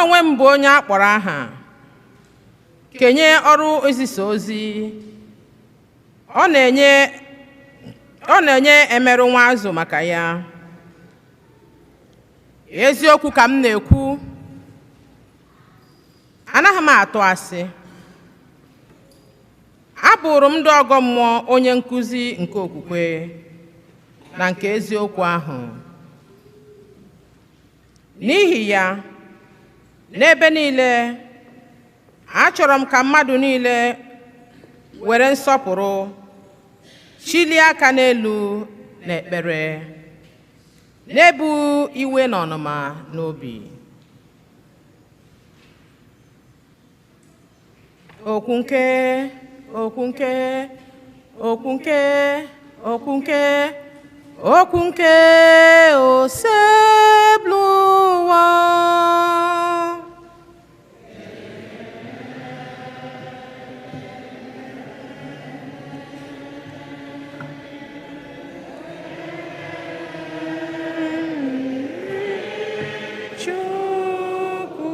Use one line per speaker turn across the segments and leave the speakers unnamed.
onwe m bụ onye a kpọrọ aha kenye ọrụ izisa ozi. Ọ na-enye emerụ nwa azụ maka ya. Eziokwu ka m na-ekwu, anaghị m atụ asị. Abụrụ m ndị ọgọ mmụọ onye nkụzi nke okwukwe na nke eziokwu ahụ. N'ihi ya, n'ebe niile, achọrọ m ka mmadụ niile were nsọpụrụ chilie aka n'elu n'ekpere, na-ebu iwe na ọnụma n'obi. Okwu nke, okwu nke, okwu nke, okwu nke, okwu nke Osebụlụwa. Chukwu.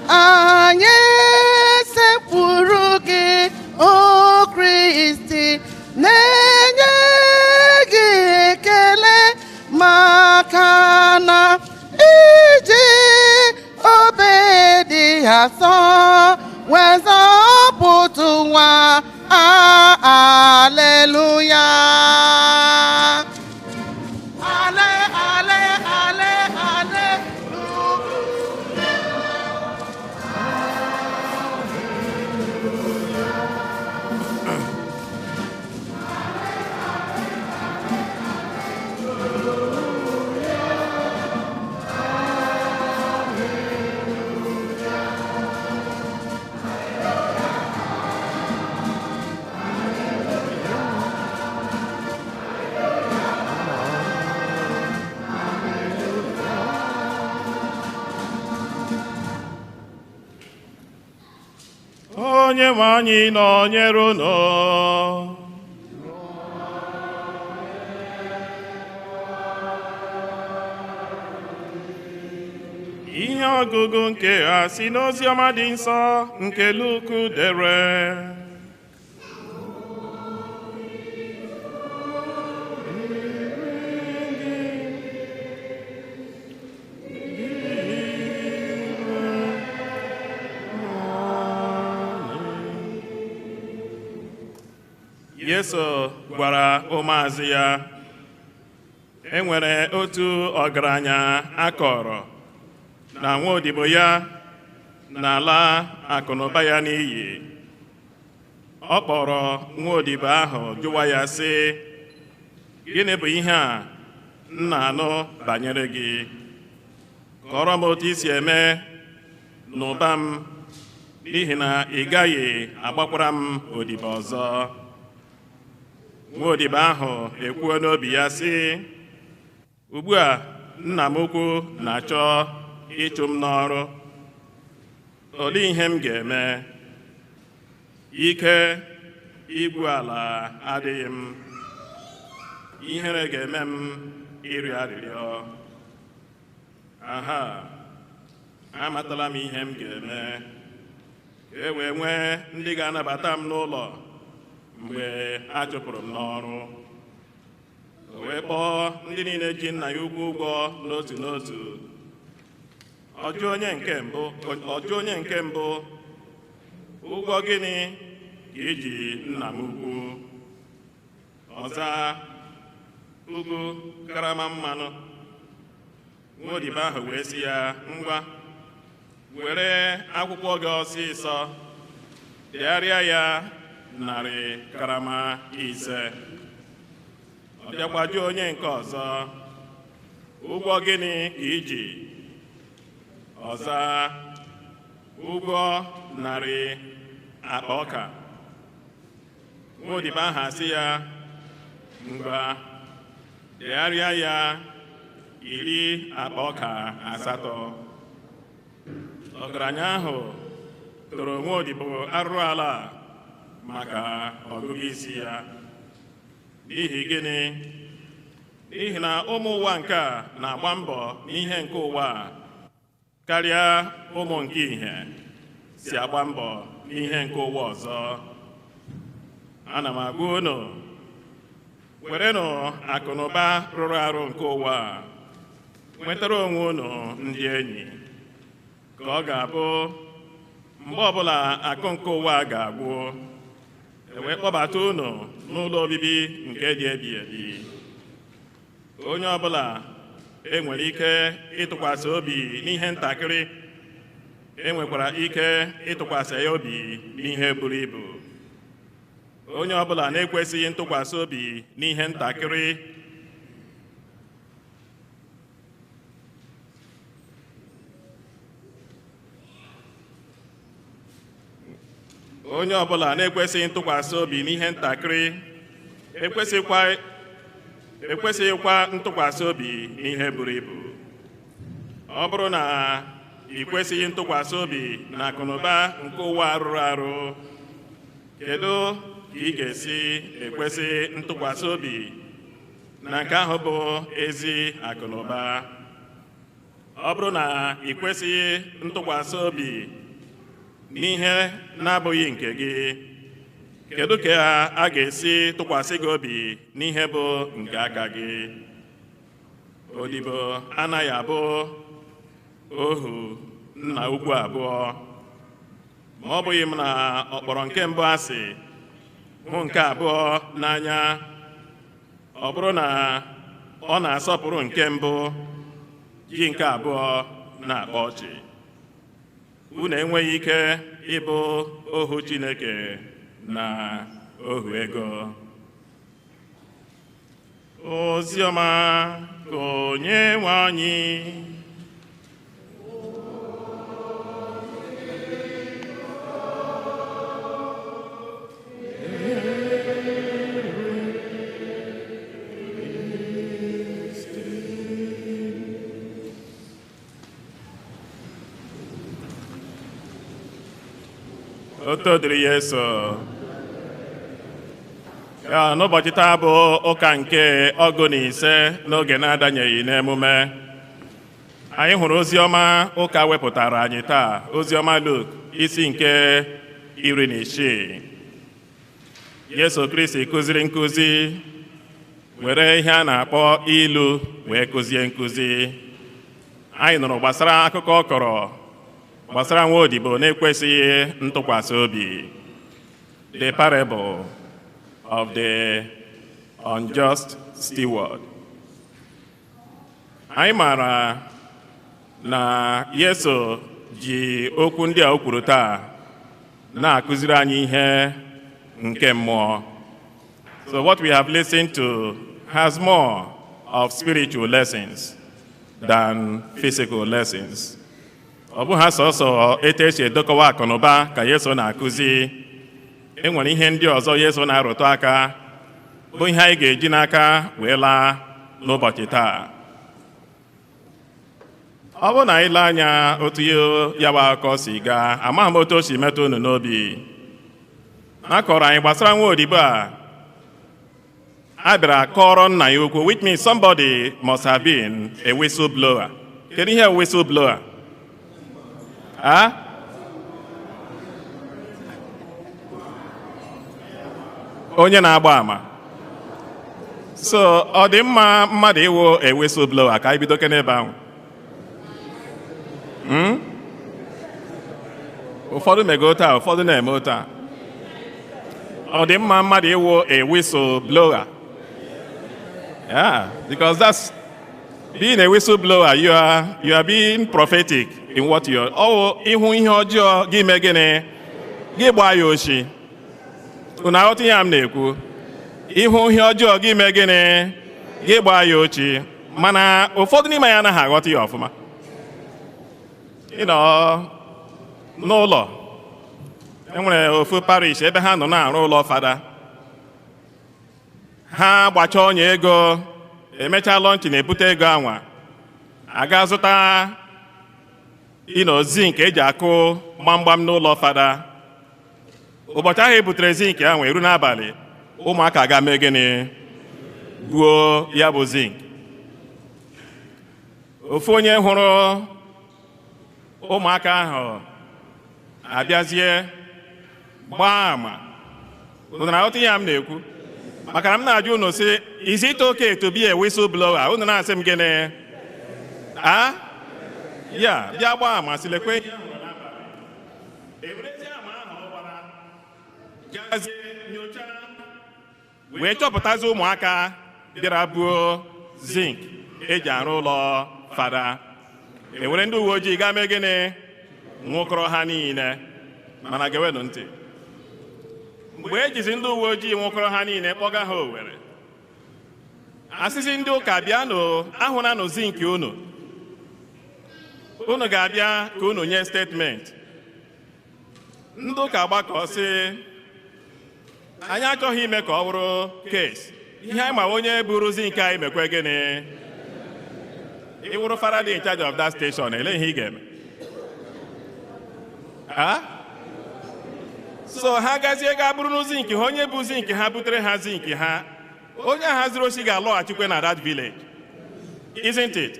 Anyị sekpuru gị, o Kristi, na-enye gị ekele maka na iji obe dị asọ wee zọpụta ụwa. Aleluya. Ale, ale, ale, ale.
Onye nwe anyị nọnyere unu. Ihe ọgụgụ nke a si n'oziọma dị nsọ nke Luk dere. Yesu gwara ụmụazụ ya, e nwere otu ọgaranya akọrọ na nwa odibo ya na-ala akụnụba ya n'iyi. Ọ kpọrọ nwa odibo ahụ jụwa ya sị, gịnị bụ ihe a m na-anụ banyere gị? Kọrọ m otu i si eme n'ụba m, n'ihi na ị gaghị agbakwara m odibo ọzọ. Nwa odibo ahụ ekwuo n'obi ya sị, ugbu a nna m ukwu na-achọ ịchụ m n'ọrụ. Olee ihe m ga-eme? Ike Igwu ala adịghị m, ihere ga-eme m ịrịọ arịrịọ. Aha, amatala m ihe m ga-eme ka e wee nwee ndị ga-anabata m n'ụlọ mgbe a chụpụrụ m n'ọrụ." O wee kpọọ ndị niile ji nna ya ukwu ụgwọ n'otu n'otu. Ọ jụọ onye nke mbụ, ọ jụọ onye nke mbụ, "Ụgwọ gịnị ka i ji nna m ukwu?" Ọ zaa, "1000 karama mmanụ." Nwa odibo ahụ wee sị ya, "Ngwa, were akwụkwọ gị ọsịsọ degharịa ya 100 karama 5." Ọ bịakwa jụọ onye nke ọzọ, "Ụgwọ gịnị ka i ji?" Ọ zaa, "Ụgwọ 100 akpa ọka." Nwa odibo ahụ asị ya, "Ngwa, degharịa ya 80 akpa ọka." Ọgaranya ahụ toro nwa odibo arụrụ ala maka ọgụgụ isi ya. N'ihi gịnị? N'ihi na ụmụ ụwa nke a na-agba mbọ n'ihe nke ụwa a karịa ụmụ nke ìhè si agba mbọ n'ihe nke ụwa ọzọ. Ana m agwa unu, werenụ akụnụba rụrụ arụ nke ụwa a nwetara onwe unu ndị enyi, ka ọ ga-abụ mgbe ọbụla akụ nke ụwa ga-agwụ, e wee kpọbata unu n'ụlọ obibi nke dị ebi ebi. Onye ọbụla enwere ike ịtụkwasị obi n'ihe ntakịrị, enwekwara ike ịtụkwasị ya obi n'ihe buru ibu. Onye ọbụla na-ekwesịghị ntụkwasị obi n'ihe ntakịrị, onye ọbụla na-ekwesịghị ntụkwasị obi n'ihe ntakịrị ekwesịghịkwa ntụkwasị obi n'ihe buru ibu. Ọ bụrụ na ị kwesịghị ntụkwasị obi na akụnụba nke ụwa rụrụ arụ, kedu ka ị ga-esi ekwesị ntụkwasị obi na nke ahụ bụ ezi akụnụba? Ọ bụrụ na ị kwesịghị ntụkwasị obi n'ihe na-abụghị nke gị, kedu ka a ga-esi tụkwasị gị obi n'ihe bụ nke aka gị? Odibo anaghị abụ ohu nna ukwu abụọ. Ma ọ bụghị m na ọ kpọrọ nke mbụ asị, hụ nke abụọ n'anya, ọ bụrụ na ọ na-asọpụrụ nke mbụ, ji nke abụọ na-akpa ọchị. Unu enweghị ike ịbụ ohu Chineke na ohu ego. Oziọma ka onye nwe anyị. Oto dịrị Yesu. Ya n'ụbọchị taa bụ ụka nke 15 n'oge na-adanyeghị n'emume. Anyị hụrụ oziọma ụka wepụtara anyị taa, oziọma Luk isi nke 16. Yesu Kristi kụziri nkụzi were ihe a na-akpọ ilu wee kụzie nkụzi. Anyị nụrụ gbasara akụkọ ọ kọrọ gbasara nwa odibo na-ekwesịghị ntụkwasị obi, the parable of the unjust steward. Anyị maara na Yesu ji okwu ndị a o kwuru taa na-akụziri anyị ihe nke mmụọ. So what we have listened to has more of spiritual lessons than physical lessons. Ọ bụghị sọsọ etu esi edokọwa akụnụba ka Yesu na-akụzi. E nwere ihe ndị ọzọ Yesu na-arụtụ aka bụ ihe anyị ga-eji n'aka wee laa n'ụbọchị taa. Ọ bụrụ na anyị lee anya otu ya bụ akụkọ si gaa, amaghị m otu o si metụ unu n'obi. A kọrọ anyị gbasara nwa odibo a a bịara kọrọ nna ya okwu, which means somebody must have been a whistleblower. Kedu ihe whistleblower? Ah? Onye na-agba ama. So ọ dị mma mmadụ ịwụ a whistleblower? Ka anyị bido kene ebe ahụ. Ụfọdụ mego taa, ụfọdụ na-eme taa. Ọ dị mma mmadụ ịwụ a whistleblower? Yeah, because that's being a whistleblower. You are being prophetic in what you are. Ọ ịhụ ihe ọjọọ, gị mee gịnị? Gị gbaa ya oshi. Unu aghọta ihe m na-ekwu? Ịhụ ihe ọjọọ, gị mee gịnị? Gị gbaa ya ochi. Mana ụfọdụ n'ime ya anaghị aghọta ya ọfụma. Ịnọ n'ụlọ, enwere ofu parish ebe ha nọ na-arụ ụlọ fada. Ha gbachaa onye ego, emechaa launching, na-ebute ego anwa aga zụta ịnọ zinc eji akụ gbamgbam n'ụlọ fada. Ụbọchị ahụ e butere zinc ahụ, eru n'abalị, ụmụaka ga mee gịnị? Buo ya bụ zinc. Ofu onye hụrụ ụmụaka ahụ abịazie gbaa ama. Unu na-aghọta ihe m na-ekwu? Maka na m na-ajụ unu sị, "Is it okay to be a whistleblower?" Unu na-asị m gịnị? A ya bịa gbaa ama sị, lekwe ihe ahụrụ n'abalị. Ewerezi ama ahụ ọ gbara gazie nyochaa wee chọpụtazi ụmụaka bịara buo zinc eji arụ ụlọ fada. Ewere ndị uwe ojii gaa mee gịnị? Nwụkọrọ ha niile. Mana gewenụ ntị, mgbe ejizi ndị uwe ojii nwụkọrọ ha niile kpọga ha Owere, asịsị ndị ụka bịanụ, ahụnanụ zinc unu, unu ga-abịa ka unu nye statement. Ndị ụka gbakọ sị, anyị achọghị ime ka ọ bụrụ case. Ihe anyị ma, onye buru zinc anyị mekwe gịnị? Ị wụrụ Faraday in charge of that station, ele ihe ị ga-eme? Ah? So ha gazie ga bụrụ zinc ha, onye bụ zinc ha butere ha zinc ha, onye a haziri osi ga-alọghachikwe na that village, isn't it?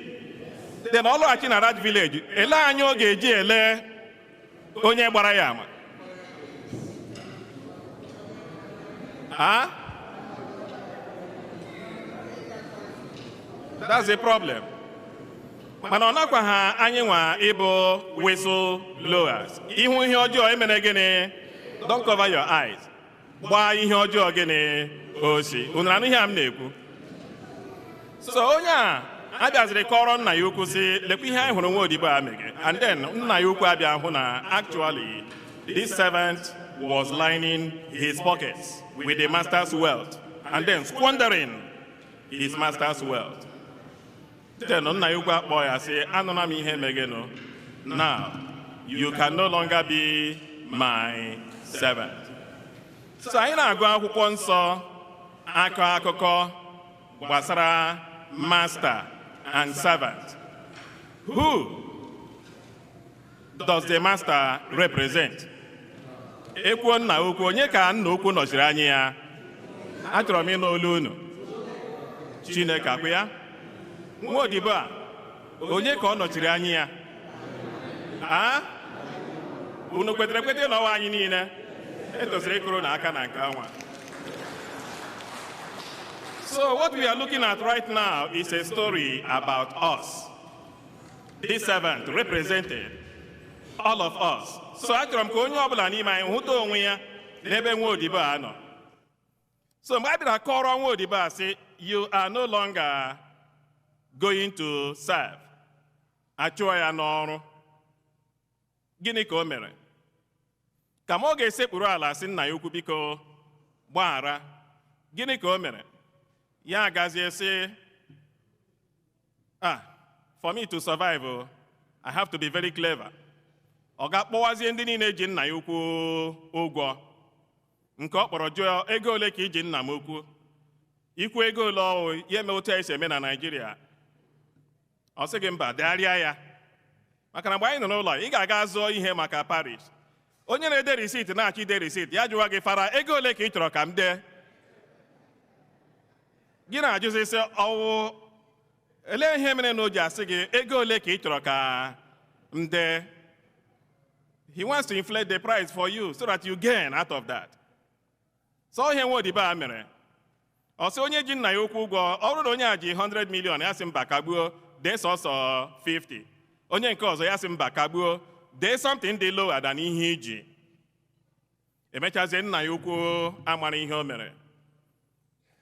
Then ọ lọghachi na that village, ele anya ọ ga-eji ele onye gbara ya ama? Ah? That's the problem. Mana ọ nakwa ha anyị nwa ịbụ whistle blowers. Ihu ihe ọjọọ emere gịnị? Don't cover your eyes. Gbaa ihe ọjọọ gịnị? Osi. Unu anụ ihe a m na-ekwu? So onye a abịaziri kọrọ nna ya ukwu sị, lekwa ihe anyị hụrụ nwa odibo a mege. And then nna ya ukwu abịa hụ na actually this servant was lining his pockets with the master's wealth and then squandering his master's wealth. Then nna ya ukwu akpọ ya sị, anụla m ihe megenụ. Now, you can no longer be my servant. So anyị na-agụ akwụkwọ nsọ, akọ akụkọ gbasara master and servant. Who does the master represent? Ekwuo nna ukwu, onye ka nna ukwu nọchiri anya ya? Achọrọ m ịnụ olu unu. Chineke akwụ ya? Nwa odibo a, onye ka ọ nọchiri anya ya? A? Unu kwetere ekwete n'ọwa anyị niile? Etosiri ịkụrụ n'aka na nke anwa. So what we are looking at right now is a story about us. This servant represented all of us. So achọrọ m ka onye ọbụla n'ime anyị hụta onwe ya n'ebe nwa odibo a nọ. So mgbe a bịara kọrọ nwa odibo a sị, "You are no longer going to serve." Achụọ ya n'ọrụ. Gịnị ka o mere? Ka ma ọ ga-esekpuru ala sị nna ya ukwu, biko gbaghara. Gịnị ka o mere? Ya agazie sị, "Ah, for me to survive, oh, I have to be very clever." Ọ ga-akpọwazie ndị niile ji nna ya ukwu ụgwọ. Nke ọ kpọrọ jụọ, ego ole ka iji nna m ukwu? Ikwu ego ole ọwụ ya eme otu anyị si eme na Naịjirịa. Ọ sị gị mba, degharịa ya. Maka na mgbe anyị nọ n'ụlọ, ị ga-aga zụọ ihe maka parish. Onye na-ede receipt na-achọ ide receipt, ya jụwa gị, "Fara, ego ole ka ị chọrọ ka m dee?" Gị na-ajụzi sị, ọwụ elee ihe mere na o ji asị gị ego ole ka ị chọrọ ka m dee? He wants to inflate the price for you so that you gain out of that. So ihe nwa odibo a mere, ọ sị onye ji nna ya okwu ụgwọ, ọ bụrụ na onye a ji 100 million, ya sị mba, kagbuo, dee sọsọ 50. Onye nke ọzọ, ya sị mba, kagbuo, dee something dị lower than ihe iji. Emechazie, nna ya ukwu amara ihe o mere.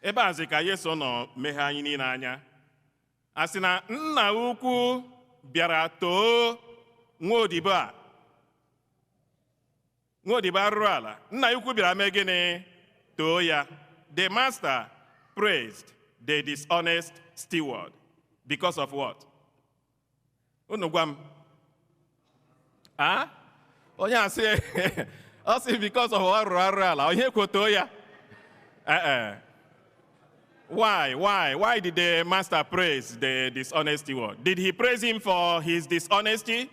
Ebe a zi ka Yesu nọ meghe anyị niile anya. A sị na nna ukwu bịara too nwa odibo a, nwa odibo arụrụ ala. Nna ya ukwu bịara mee gịnị? Too ya. The master praised the dishonest steward because of what? Unu gwa m. A onye a sị, ọ sị because of ọ rụrụ arụ ala. Onye kwotoo ya? Eh. Why did the master praise the dishonest steward? Did he praise him for his dishonesty?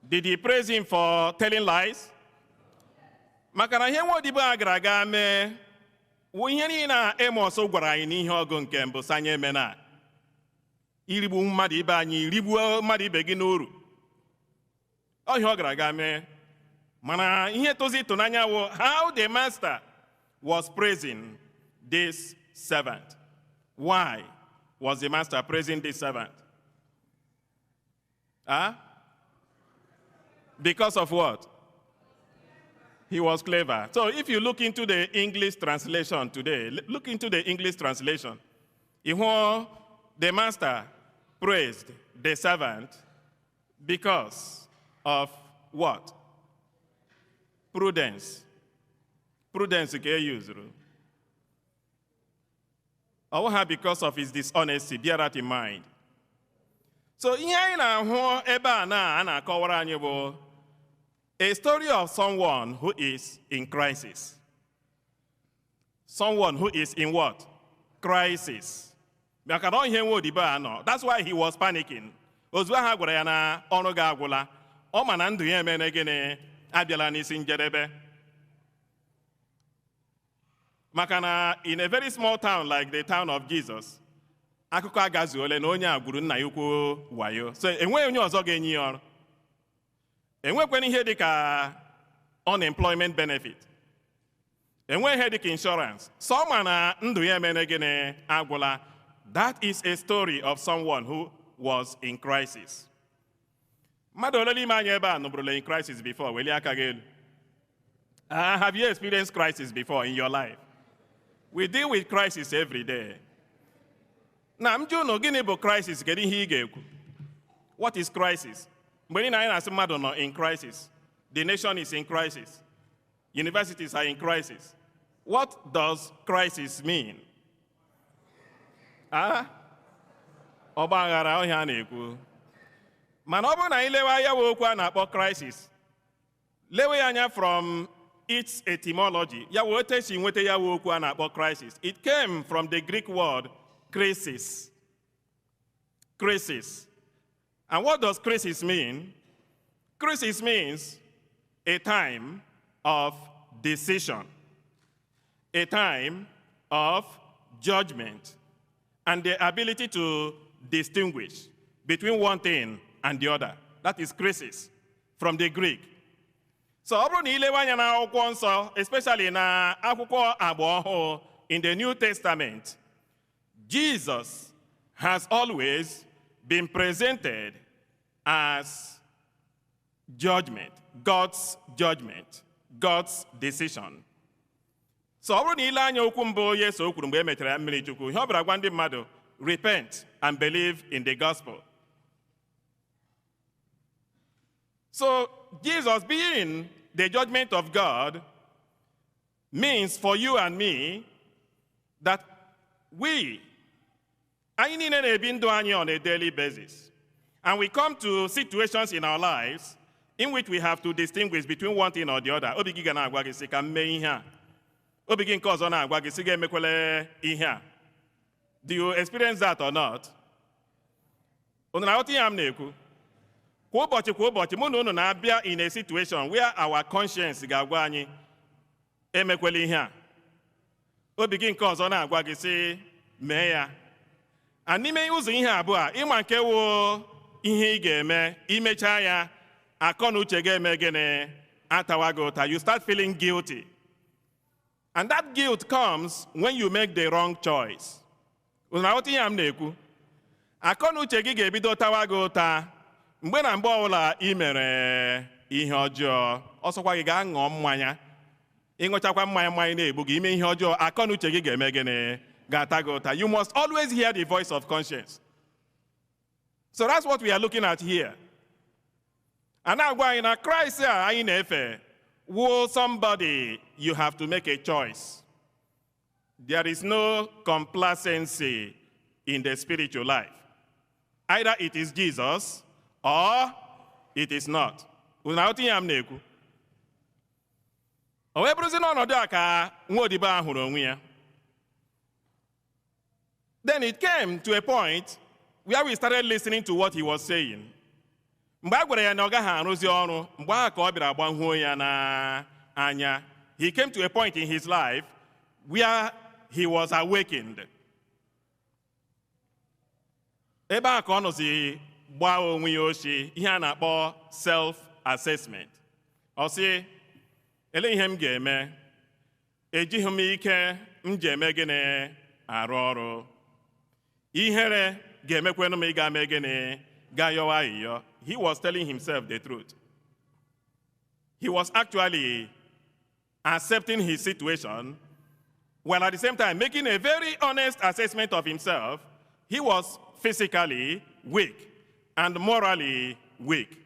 Did he praise him for telling lies? Maka na ihe nwa odibo a gara aga mee wụ ihe niile na Amos gwara anyị n'ihe ọgụ nke mbụ sanye emena irigbu mmadụ ibe anyị, rigbuo mmadụ ibe gị n'uru ọhịa ọ gara aga mee. Mana ihe tozi ịtụnanya wụ how the master was praising this servant. Why was the master praising this servant? Huh? Because of what? He was clever. So if you look into the English translation today, look into the English translation. Ihu the master praised the servant because of what? Prudence. Prudence ka e yuzuru. Ọ ha because of his dishonesty, bear that in mind. So ihe anyị na-ahụ ebe a na a na-akọwara anyị bụ a story of someone who is in crisis. Someone who is in what? Crisis. Maka na ọ ihe nwa odibo a nọ. That's why he was panicking. Ozugbo ha gwara ya na ọrụ gị agwụla, ọ ma na ndụ ya emene gịnị? Abịala n'isi njedebe. Maka na in a very small town like the town of Jesus, akụkọ agazuole na onye a gwuru nna ya ukwu wayo. So enweghị onye ọzọ ga-enye ya ọrụ. Enwekwana ihe dị ka unemployment benefit. Enweghị ihe dị ka insurance. So ma na ndụ ya emene gịnị? Agwụla. That is a story of someone who was in crisis. Mmadụ ole n'ime anyị ebe a nọbụrụla in crisis before? Welie aka gị elu. Have you experienced crisis before in your life? We deal with crisis every day. Na m jụ unu, gịnị bụ crisis? Kedu ihe ị ga-ekwu? What is crisis? Mgbe niile anyị na-asị mmadụ nọ in crisis. The nation is in crisis. Universities are in crisis. What does crisis mean? Ah? Ọgba aghara ọhịa a na-ekwu. Mana ọ bụrụ na anyị lewe anya wee okwu a na-akpọ crisis, lewe ya anya from its etymology, ya wee otu esi nweta ya wee okwu a na-akpọ crisis. It came from the Greek word crisis. Crisis. And what does crisis mean? Crisis means a time of decision, a time of judgment, and the ability to distinguish between one thing and the other. That is crisis from the Greek. So ọ bụrụ na ilewe anya n'akwụkwọ nsọ, especially na akwụkwọ agba ọhụụ, in the New Testament, Jesus has always been presented as judgment, God's judgment, God's decision. So ọ bụrụ na ile anya okwu mbụ Yesu kwuru mgbe e mechara ya mmiri Chukwu, ihe ọ bịara gwa ndị mmadụ, "Repent and believe in the gospel." So Jesus being the judgment of God means for you and me that we, anyị niile na-ebi ndụ anyị on a daily basis. And we come to situations in our lives in which we have to distinguish between one thing or the other. Obi gị ga na-agwa gị sị ka m mee ihe a. Obi gị nke ọzọ na-agwa gị sị gị emekwele ihe a. Do you experience that or not? Unu na-aghọta ihe a m na-ekwu? Kwa ụbọchị kwa ụbọchị, mụ na unu na-abịa in a situation where our conscience ga-agwa anyị emekwela ihe a. Obi gị nke ọzọ na-agwa gị sị mee ya. A n'ime ụzọ ihe abụọ a, ịma nke wụ ihe ị ga-eme, imechaa ya, akọ na uche ga-eme gịnị? Atawa gị ụta. You start feeling guilty. And that guilt comes when you make the wrong choice. Unu aghọta ihe a m na-ekwu? Akọ na uche gị ga-ebido tawa gị ụta mgbe na mgbe ọbụla ị mere ihe ọjọọ. Ọsọkwa gị gaa ṅụọ mmanya, ịṅụchakwa mmanya, mmanya na-egbu gị, ime ihe ọjọọ, akọ na uche gị ga-eme gịnị? Ga-ata gị ụta. You must always hear the voice of conscience. So that's what we are looking at here. A na-agwa anyị na Kraịst a anyị na-efe wụ somebody you have to make a choice. There is no complacency in the spiritual life. Either it is Jesus or it is not. Unu aghọta ihe a m na-ekwu? O wee bụrụzi n'ọnọdụ a ka nwa odibo a hụrụ onwe ya. Then it came to a point where we started listening to what he was saying. Mgbe a gwara ya na ọ gaghị arụzi ọrụ, mgbe ahụ ka ọ bịara gbanwuo ya n'anya. He came to a point in his life where he was awakened. Ebe a ka ọ nọzi gbaa onwe ya oshi, ihe a na-akpọ self-assessment. Ọ sị, ele ihe m ga-eme? Ejighị m ike m ji eme gịnị arụ ọrụ. Ihere ga-emekwenụ m ịga mee gịnị gaa yọwa ayịyọ. He was telling himself the truth. He was actually accepting his situation while at the same time making a very honest assessment of himself. He was physically weak and morally weak.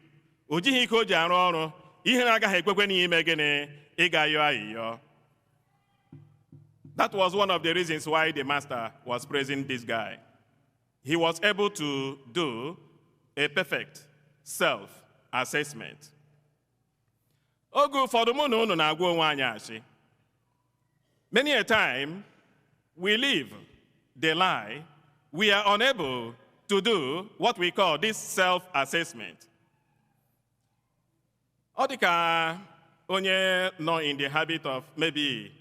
O jighị ike o ji arụ ọrụ, ihe na-agaghị ekwekwe n'ime gịnị ịga yọọ ayịyọ. That was one of the reasons why the master was praising this guy. He was able to do a perfect self-assessment. Oge ụfọdụ mụ na unu na-agwa onwe anyị asị. Many a time we live the lie. We are unable to do what we call this self-assessment. Ọ dị ka onye nọ in the habit of maybe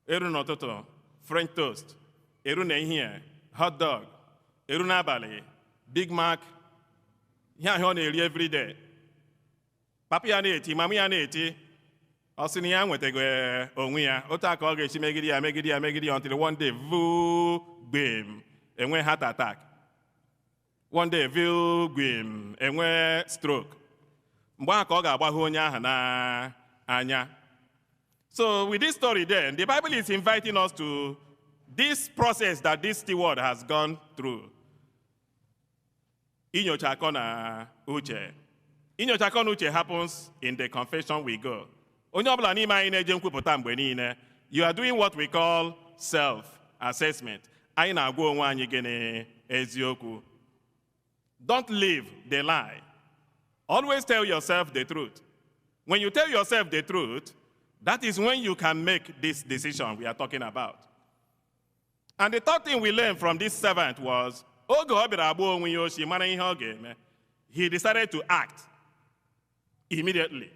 eru n'ụtụtụ French toast, eru n'ehihie hot dog, eru n'abalị Big Mac, ihe ahụ ọ na-eri every day. Papa ya na-eti, mama ya na-eti, ọ sị na ya nwetago onwe ya, otu a ka ọ ga-esi megide ya, megide ya, megide ya until one day vuu gbim, enwe heart attack. One day vuu gbim, enwe stroke. Mgbe ahụ ka ọ ga-agbahụ onye ahụ n'anya. So with this story then, the Bible is inviting us to this process that this steward has gone through. Inyocha akọ na uche. Inyocha akọ na uche happens in the confession we go. Onye ọbụla n'ime anyị na-eje nkwupụta mgbe niile, you are doing what we call self-assessment. Anyị na-agwa onwe anyị gịnị eziokwu. Don't live the lie. Always tell yourself the truth. When you tell yourself the truth, that is when you can make this decision we are talking about. And the third thing we learned from this servant was, oge ọ bịara agba onwe ya oshi mara ihe ọ ga-eme, he decided to act immediately.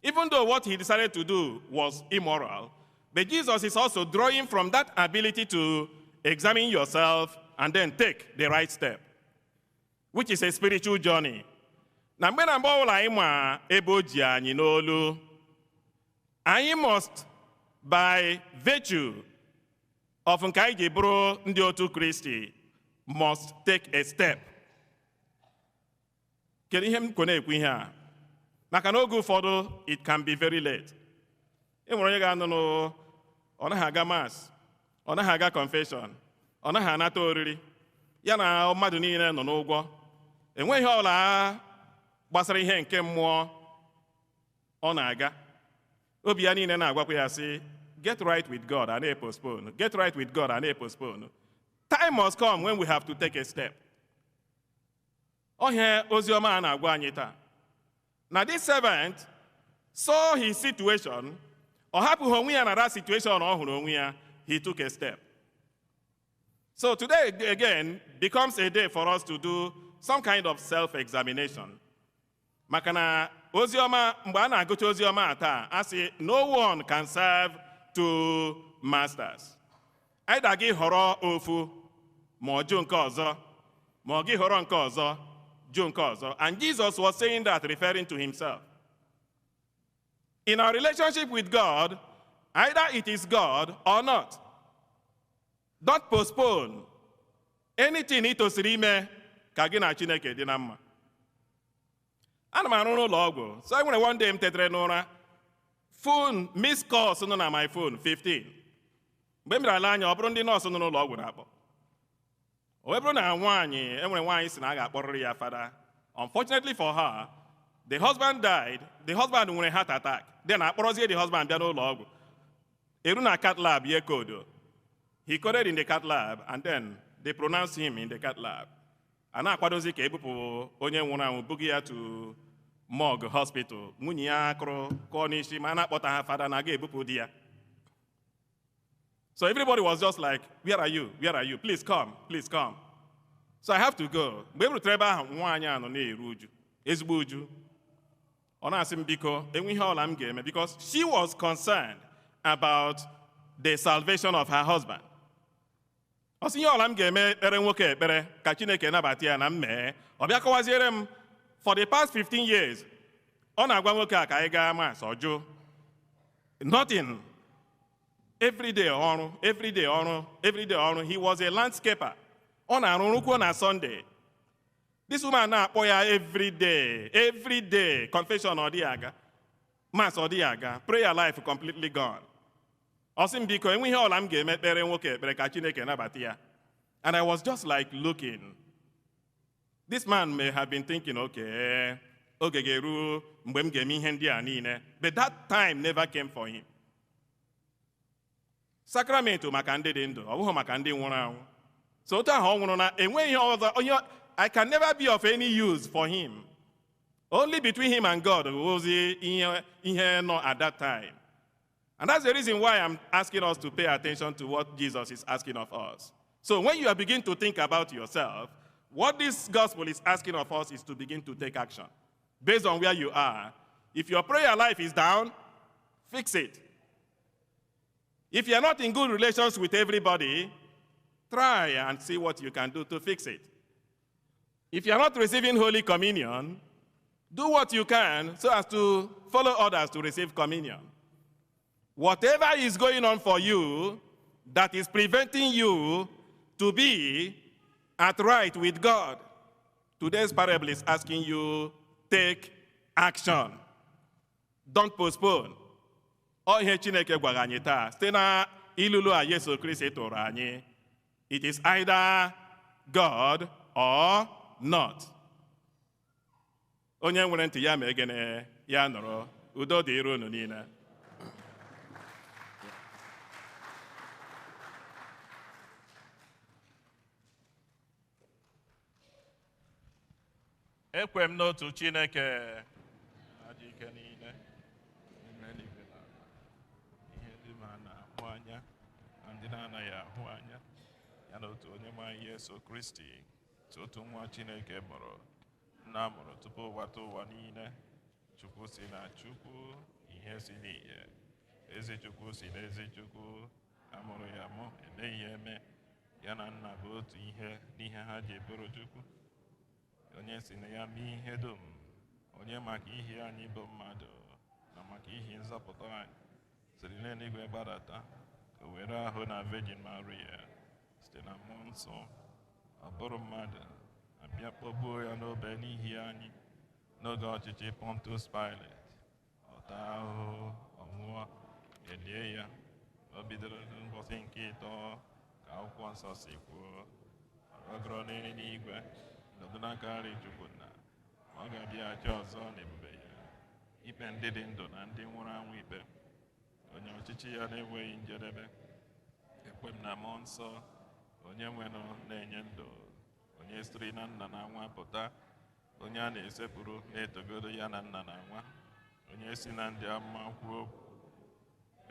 Even though what he decided to do was immoral, but Jesus is also drawing from that ability to examine yourself and then take the right step, which is a spiritual journey. Na mgbe na mgbe ọbụla anyị ma ebe o ji anyị n'olu, anyị must, by virtue of nke anyị ji bụrụ ndị otu Kristi, must take a step. Kedu ihe m kwe na-ekwu ihe a? Maka na oge ụfọdụ, it can be very late. E nwere onye ga-anọ n'ụ, ọ naghị aga mass, ọ naghị aga confession, ọ naghị anata oriri, ya na mmadụ niile nọ n'ụgwọ. Enweghị ọbụla gbasara ihe nke mmụọ ọ na-aga. Obi ya niile na-agwakwa ya sị, get right with God, a na-postpone. Get right with God, a na-postpone. Time must come when we have to take a step. Ọhịa ozi ọma a na-agwa anyị taa. Na this servant saw his situation, ọ hapụghị onwe ya na that situation ọ hụrụ onwe ya, he took a step. So today, again, becomes a day for us to do some kind of self-examination. Maka na oziọma, mgbe a na-agụcha oziọma a taa, a sị no one can serve two masters. Either gị họrọ ofu ma ọ jụ nke ọzọ, ma ọ gị họrọ nke ọzọ jụ nke ọzọ. And Jesus was saying that referring to himself. In our relationship with God, either it is God or not. Don't postpone anything ị tosiri ime ka gị na Chineke dị na mma. Ana m arụ n'ụlọ ọgwụ, so e nwere one day m tetere n'ụra, phone missed calls nọ na my phone 15. Mgbe m bịara anya, ọ bụrụ ndị nọọsụ nọ n'ụlọ ọgwụ na-akpọ. O wee bụrụ na nwaanyị, enwere nwaanyị si na a ga-akpọrịrị ya fada. Unfortunately for her, the husband died. The husband nwere heart attack. Then akpọrọzie the husband bịa n'ụlọ ọgwụ. Eru na cath lab ye kodo. He coded in the cath lab and then they pronounced him in the cath lab. A na-akwadozi ka ebupụ onye nwụrụ anwụ buga ya to morgue hospital. Nwunye ya kụrụ kụọ n'isi ma a na-akpọta ha fada na aga ebupụ di ya. So everybody was just like, where are you? Where are you? Please come. Please come. So I have to go. Mgbe e rutere ebe ahụ, nwaanyị a nọ na-eru uju, ezigbo uju. Ọ na-asị m biko, enwe ihe ọla m ga-eme, because she was concerned about the salvation of her husband. Ọ sị ihe ọla m ga-eme ekpere nwoke ekpere ka Chineke nabata ya na m mee. Ọ bịa kọwaziere m, for the past 15 years, ọ na-agwa nwoke a ka anyị gaa mass, ọ jụ. Nothing. Everyday ọrụ, everyday ọrụ, everyday ọrụ. He was a landscaper. Ọ na-arụ rụkwuo na Sunday. This woman na-akpọ ya every day, every day. Confession ọ dịghị aga, mass ọ dịghị aga, prayer life completely gone. Ọ sị m biko, enwe ihe ọla m ga-eme ekpere nwoke ekpere ka Chineke nabata ya. And I was just like looking. This man may have been thinking, okay, oge ga-eru mgbe m ga-eme ihe ndị a niile. But that time never came for him. Sacrament maka ndị dị ndụ, ọ bụghị maka ndị nwụrụ anwụ. So otu ahụ ọ nwụrụ na enweghị ihe ọzọ, onye I can never be of any use for him. Only between him and God was ihe nọ at that time. And that's the reason why I'm asking us to pay attention to what Jesus is asking of us. So when you are beginning to think about yourself, what this gospel is asking of us is to begin to take action based on where you are. If your prayer life is down, fix it. If you're not in good relations with everybody, try and see what you can do to fix it. If you're not receiving Holy Communion, do what you can so as to follow others to receive communion. Whatever is going on for you that is preventing you to be at right with God, today's parable is asking you, take action. Don't postpone. Ọ ihe Chineke gwara anyị taa site na ilulu a Yesu Kristi tụrụ anyị. It is either God or not. Onye nwere ntị ya ma egene ya nọrọ. Udo dịrị unu niile. Ekwe m n'otu Chineke na-adị ike niile, eluigwe na ala, ihe ndị ma na-ahụ anya na ndị na-anaghị ahụ anya, ya na otu onye nwe anyị Yesu Kristi, otu nwa Chineke mụrụ, nna mụrụ tupu ụwa tụ ụwa niile, Chukwu si na Chukwu, ihe si n'ihe, ezi Chukwu si n'ezi Chukwu, amụrụ ya mụ, emeghị ya eme, ya na nna bụ otu ihe n'ihe ha ji bụrụ Chukwu. Onye si na ya mee ihe dum, onye maka ihe anyị bụ mmadụ na maka ihe nzọpụta anyị siri n'eluigwe gbadata ka o were ahụ na Virgin Maria site na mmụọ nsọ ọ bụrụ mmadụ abịa kpọgbuo ya n'obe n'ihi anyị n'oge ọchịchị Pontius Pilate. Ọ taa ahụhụ, ọ nwụọ, elie ya. O bidoro n'ụbọchị nke ịtọ ka akwụkwọ nsọ si kwuo, ọ rọgoro n'eluigwe, nọdụ n'aka nri Chukwu nna, ma ọ ga-abịaghachi ọzọ n'ebube ya, ikpe ndị dị ndụ na ndị nwụrụ anwụ ikpe, onye ọchịchị ya na-enweghị njedebe. Ekwe m na mmụọ nsọ, onye nwenụ na-enye ndụ, onye siri na nna na nwa pụta, onye a na-esepụrụ na-etogodo ya na nna na nwa, onye si na ndị amụma kwuo okwu.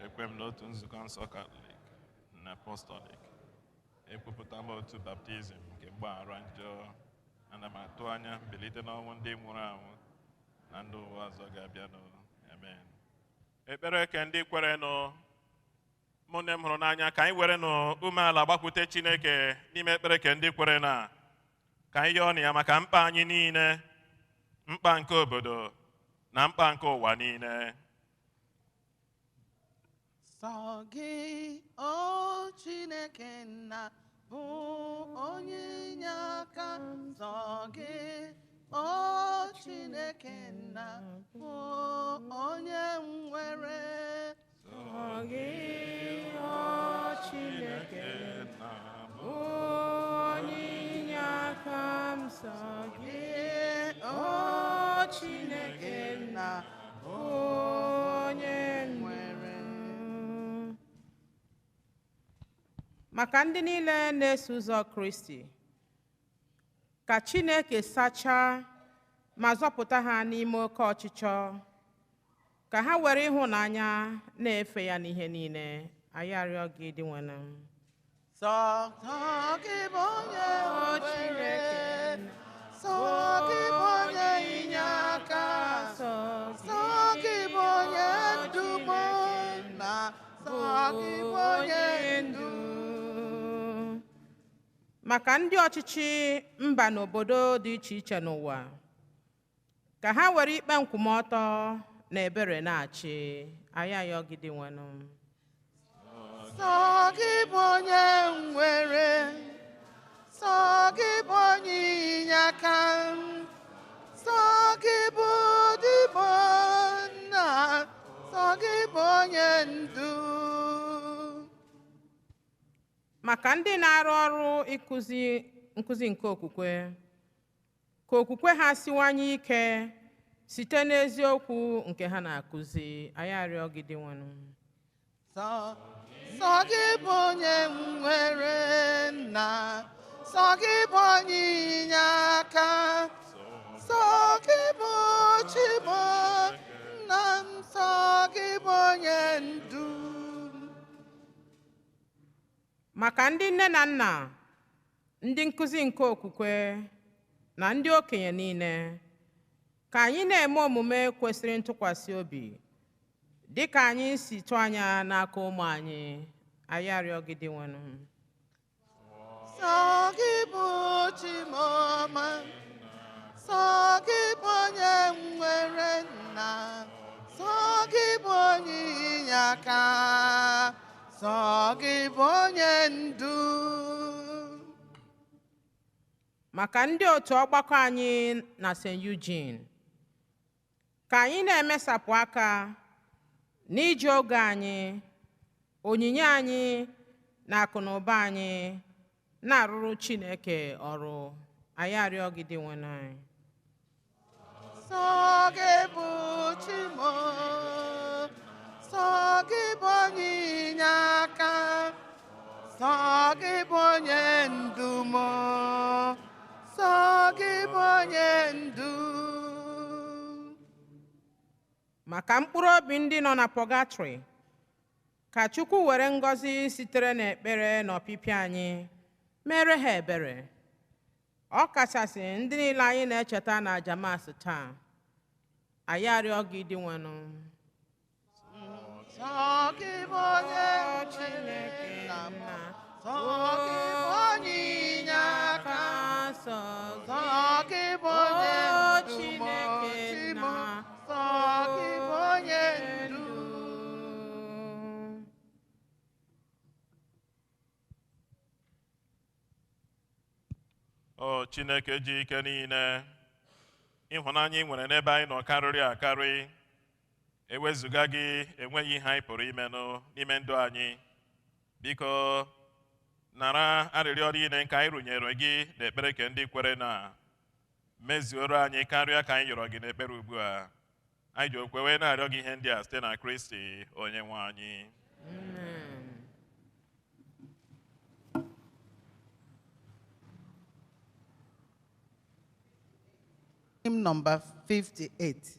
Ekwe m n'otu nzukọ nsọ Katọlik na Apọstọlik. Ekwupụta m otu baptizim nke mgbaghara njọ. Ana m atụ anya mbilite n'ọnwụ ndị nwụrụ anwụ na ndụ ụwa ọzọ ga-abịanụ. Amen. Ekpere ke ndị kwerenụ. Ụmụnne m hụrụ n'anya, ka anyị werenụ umeala gbakwute Chineke n'ime ekpere ke ndị kwere na ka anyị yọọ ya maka mkpa anyị niile, mkpa nke obodo na mkpa nke ụwa niile.
Sọ gị, o Chineke nna, bụ onye inye aka. Sọ gị, o Chineke nna, bụ onye nwere.
Sọ gị, o Chineke
nna,
bụ onye inye aka m. Sọ gị, o Chineke nna, bụ onye nwere. Maka ndị niile na-eso ụzọ Kristi, ka Chineke sachaa ma zọpụta ha n'ime oke ọchịchọ, ka ha were ịhụnanya na-efe ya n'ihe niile. Anyị arịọ gị, Dinwenụ.
Sọ gị bụ onye nwere. Sọ gị bụ onye inye aka. Sọ gị bụ onye ndu m na sọ gị bụ onye ndu.
Maka ndị ọchịchị mba na obodo dị iche iche n'ụwa, ka ha were ikpe nkwụmọtọ na ebere na-achị. Anyị ayọ gị, Dinwenụ.
Sọ gị bụ onye nwere. Sọ gị bụ onye inye aka. Sọ gị bụ dibụ nna. Sọ gị bụ onye ndu.
Maka ndị na-arụ ọrụ ịkụzi nkụzi nke okwukwe, ka okwukwe ha siwanye ike site n'eziokwu nke ha na-akụzi. Anyị arịọ gị, Dinwenụ.
Sọ gị bụ onye nwere nna. Sọ gị bụ onye inye aka. Sọ gị bụ chi m nna m. Sọ gị bụ onye ndu.
Maka ndị nne na nna, ndị nkụzi nke okwukwe na ndị okenye niile, ka anyị na-eme omume kwesịrị ntụkwasị obi dị ka anyị si tụ anya n'aka ụmụ anyị. Anyị arịọ gị, Dinwenụ.
Sọ gị bụ chi m ọma. Sọ gị bụ onye nwere nna. Sọ gị bụ onye inye aka. Sọ gị bụ onye ndu.
Maka ndị otu ọgbakọ anyị na St. Eugene, ka anyị na-emesapụ aka n'iji oge anyị, onyinye anyị na akụ na ụba anyị na-arụrụ Chineke ọrụ. Anyị arịọ gị, Dinwenụ anyị.
Sọ gị bụ chi m. Sọ gị bụ onye inye aka. Sọ gị bụ onye ndu m. Sọ gị bụ onye ndu.
Maka mkpụrụ obi ndị nọ na pọgatrị, ka Chukwu were ngọzi sitere n'ekpere na ọpịpịa anyị mere ha ebere, ọ kachasị ndị niile anyị na-echeta na aja Maasị taa. Anyị arịọ gị, Dinwenụ.
Sọ gị bụ onye Chineke nna m. Sọ gị bụ onye inye aka.
Sọ
Sọ gị bụ onye
O
ndu m.
Chineke
Chi m.
nna,
Sọ gị bụ onye ndu.
O Chineke ji ike niile, ịhụnanya ị nwere n'ebe anyị nọ karịrị akarị. Ewezụga gị, enweghị ihe anyị pụrụ imenụ n'ime ndụ anyị. Biko nara arịrịọ niile nke anyị rụnyere gị n'ekpere ke ndị kwere na mezuoro anyị karịa ka anyị yọrọ gị n'ekpere ugbu a. Anyị ji okwe wee na-arịọ gị ihe ndị a site na Kristi onye nwe anyị.
Amen.
Hymn number 58.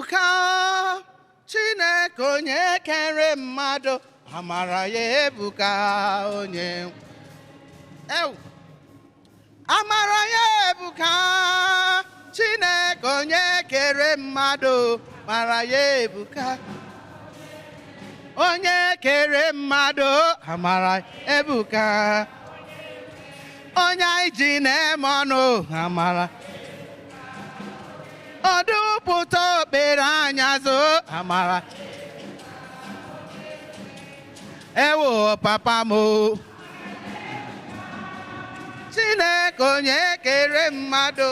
Ebuka, Chineke onye kere mmadụ, amara ya ebuka onye. Ewu. Amara ya ebuka, Chineke onye kere mmadụ, mara ya ebuka. Onye kere mmadụ, amara ebuka. Onye anyị ji na-eme ọnụ, amara. Ọdụpụta okpere anya zo, amara. Ewo papa m o. Chineke onye kere mmadụ.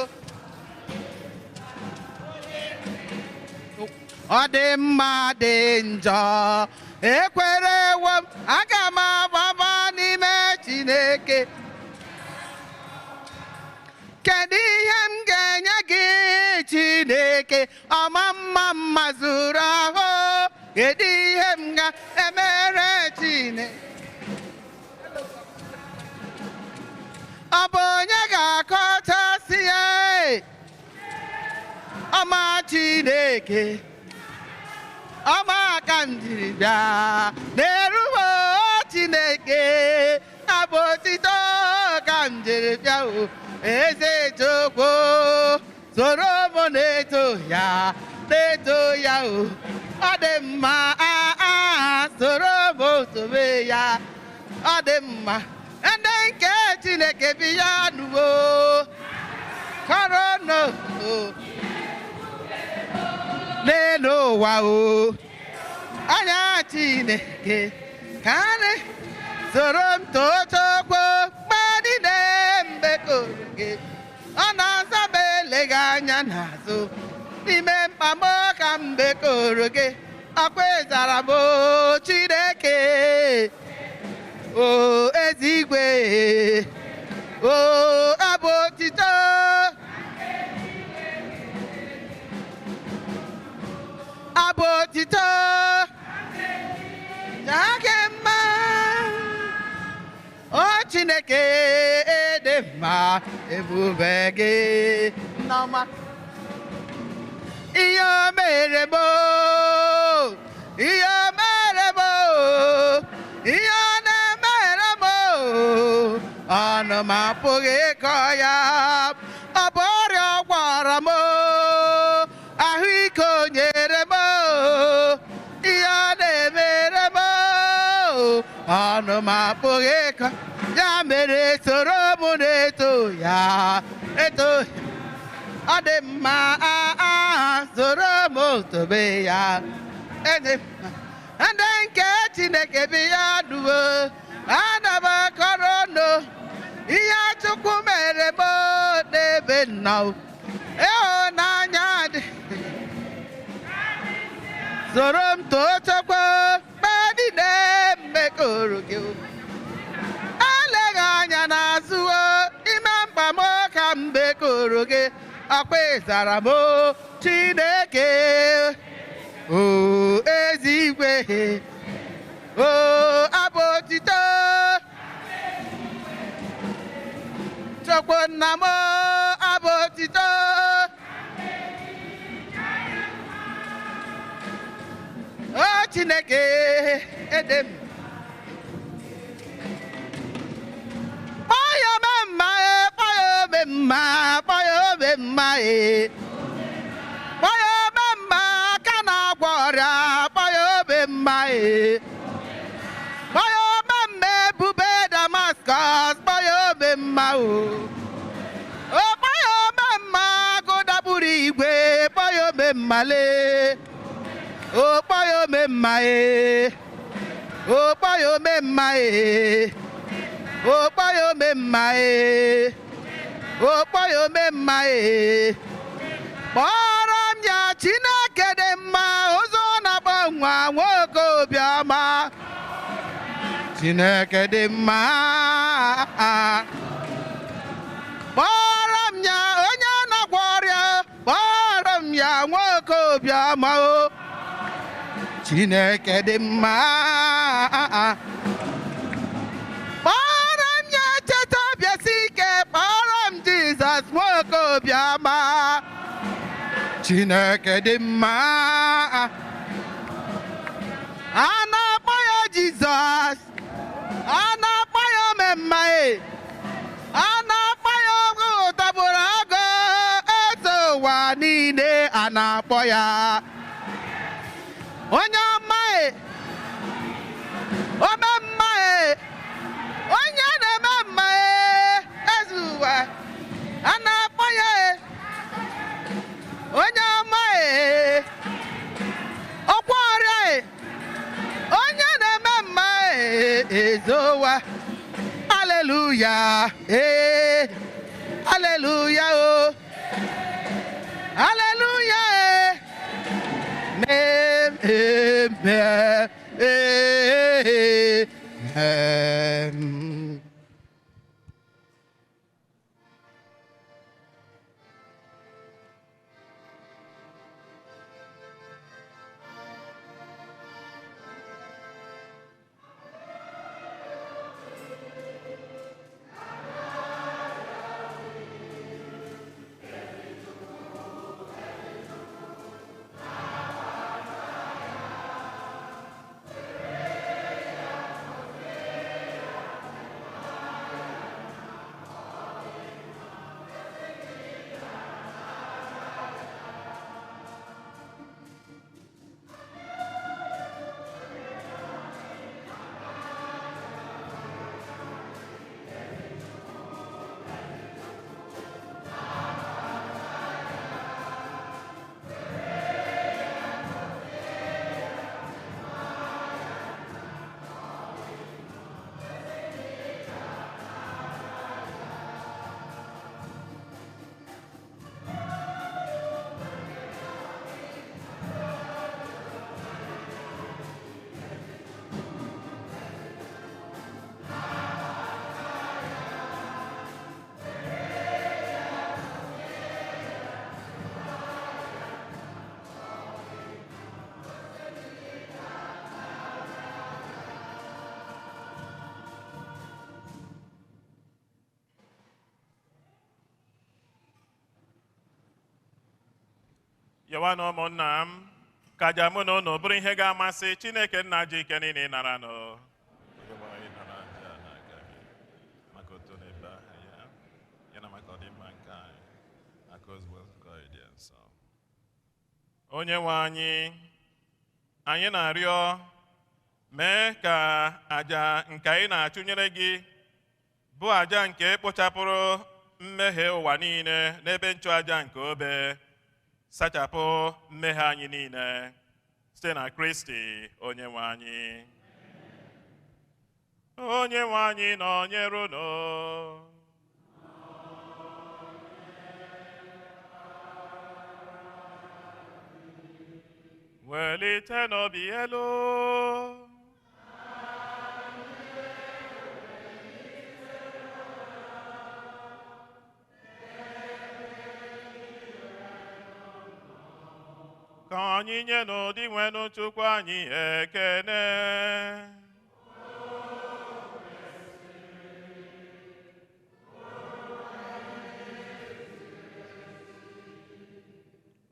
Ọ dị mma dị njọ, ekwerewo m, aga m agbaba n'ime Chineke. Kedu ihe m ga-enye gị Chineke, ọma mma mma zuru ahụ? Kedu ihe m ga-emere Chineke? Ọ bụ onye ga-akọchasị ya? Ọma Chineke, ọma aka m jiri bịa n'eruwo Chineke, abụ otito ka m jiri bịa o. Eze Chukwu, soro m na-eto ya, na-eto ya o. Ọ dị mma, a soro m tobe ya, ọ dị mma. Ndị nke Chineke bi ya nuwo, kọrọ o n'elu ụwa o. Anya Chineke ka anyị soro m too Chukwu mgbe niile mgbe koro gị. Ọ na-aza m eleghị anya n'azụ n'ime mkpa m ka mgbe koro gị. Ọkwa ịzara m o Chineke, o eze igwe, o abụ otito. Abụ otito jaa gị mma, o Chineke dị mma, ebube gị nneọma. Ihe o mere m o, ihe o mere m o, ihe ọ na-emere m o, ọnụ m apụghị ịkọ ya. Ọ bụ ọrịa ọ gwọrọ m o, ahụike o nyere m o, ihe ọ na-emere m o, ọnụ m apụghị ịkọ ya. Mere soro m na-eto ya, eto ya. Ọ dị mma, a soro m tobe ya. Eze mma. Ndị nke Chineke bi ya duo, ana m akọrọ nụ ihe Chukwu mere m n'ebe nnọọ. Ịhụnanya dị, soro m too Chukwu mgbe niile mmekọrọ gị. Eleghị anya n'azụ o, ime mkpa m ka mgbe koro gị. Ọkwa ịzara m o Chineke, o eze igwe, o abụ otito. Chukwu nna m abụ otito. O Chineke ede m. Kpọọ ya ome mma e, kpọọ ya ome mma, kpọọ ya ome mma e. Kpọọ ya ome mma, aka na-agwọ ọrịa, kpọọ ya ome mma e. Kpọọ ya ome mma, ebube Damascus, kpọọ ya ome mma o. O kpọọ ya ome mma, agụ dagburu igwe, kpọọ ya ome mma lee. O kpọọ ya ome mma e. O kpọọ ya ome mma e. O kpọọ ya ome mma e. O kpọọ ya ome mma e. Kpọrọ m ya Chineke dị mma, ụzọ na-akpọ nwa nwoke obiọma. Chineke dị mma. Kpọrọ m ya onye na-agwọ ọrịa, kpọrọ m ya nwoke obiọma o. Chineke dị mma. Kpọrọ m ya cheta ọbịa si ike, kpọrọ m Jizọs nwoke obiọma. Chineke dị mma. A na-akpọ ya Jizọs, a na-akpọ ya omemma e, a na-akpọ ya ọgụ tọgburu agụ, eze ụwa niile a na-akpọ ya onye ọma e, omemma e, onye na-eme mma e, eze ụwa a na-akpọ ya e, onye ọma e, ọkwa ọrịa e, onye na-eme mma e, eze ụwa. Hallelujah, eh, hallelujah, oh, hallelujah, eh, amen, amen, amen.
Yọwa na ụmụnna m, ka aja mụ na unu bụrụ ihe ga-amasị Chineke nna ji ike niile nara nụ. Maka otu n'ebe aha ya, ya na maka ọdịmma nke anyị, maka ozugbo nzukọ dị nsọ. Onye nwe anyị, anyị na-arịọ, mee ka aja nke anyị na-achụnyere gị bụ aja nke kpochapụrụ mmehie ụwa niile n'ebe nchụaja nke obe, sachapụ mmehie anyị niile site na Kristi onye nwe anyị. Onye nwe anyị nọnyere unu. Welite n'obi elu. Ka anyị nye n'ụdị nwenụ Chukwu anyị ekene.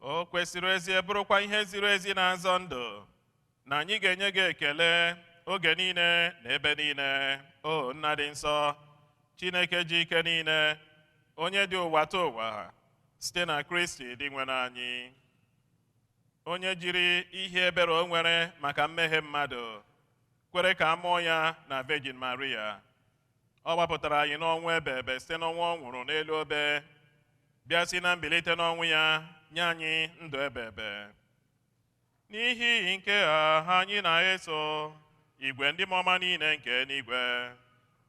O kwesịrị ezie bụrụkwa ihe ziri ezi na-azọ ndụ na anyị ga-enye gị ekele oge niile na ebe niile, o Nna dị nsọ, Chineke ji ike niile, onye dị ụwa ta ụwa, site na Kristi dị nwere anyị, onye jiri ihe ebere o nwere maka mmehie mmadụ kwere ka a mụọ ya na Virgin Maria. Ọ gbapụtara anyị n'ọnwụ ebe ebe site n'ọnwụ ọ nwụrụ n'elu obe, bịa si na mbilite n'ọnwụ ya nye anyị ndụ ebe ebe. N'ihi nke a anyị na-eso igwe ndị mmụọ niile nke eluigwe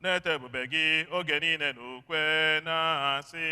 na-eto ebube gị oge niile na ukwe na-asị: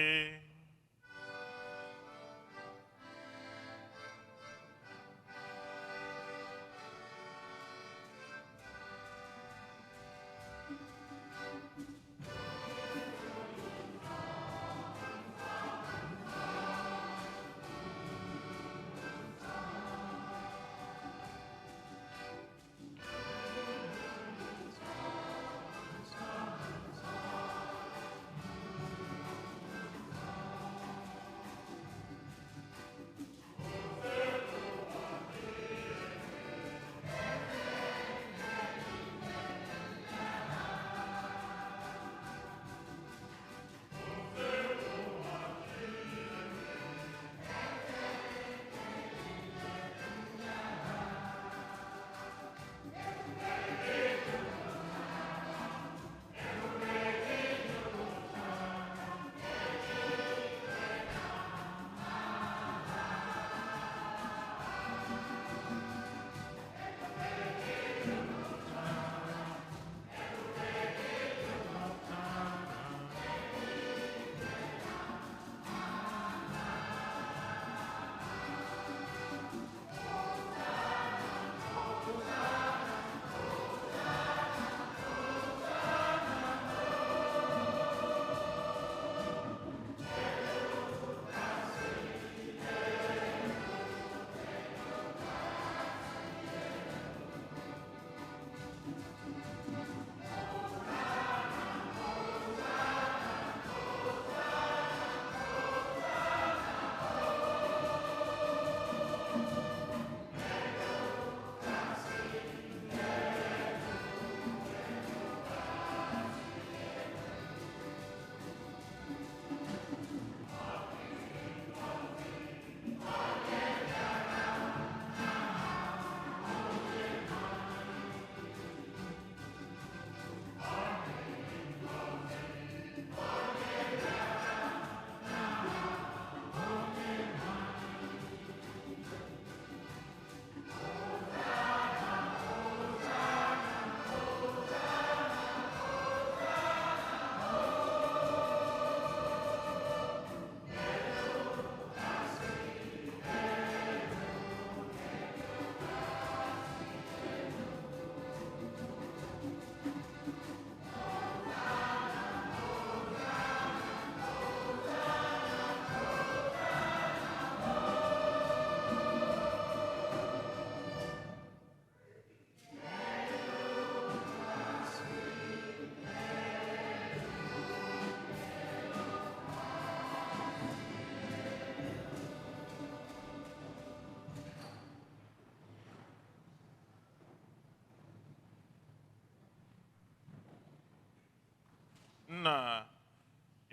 Nna,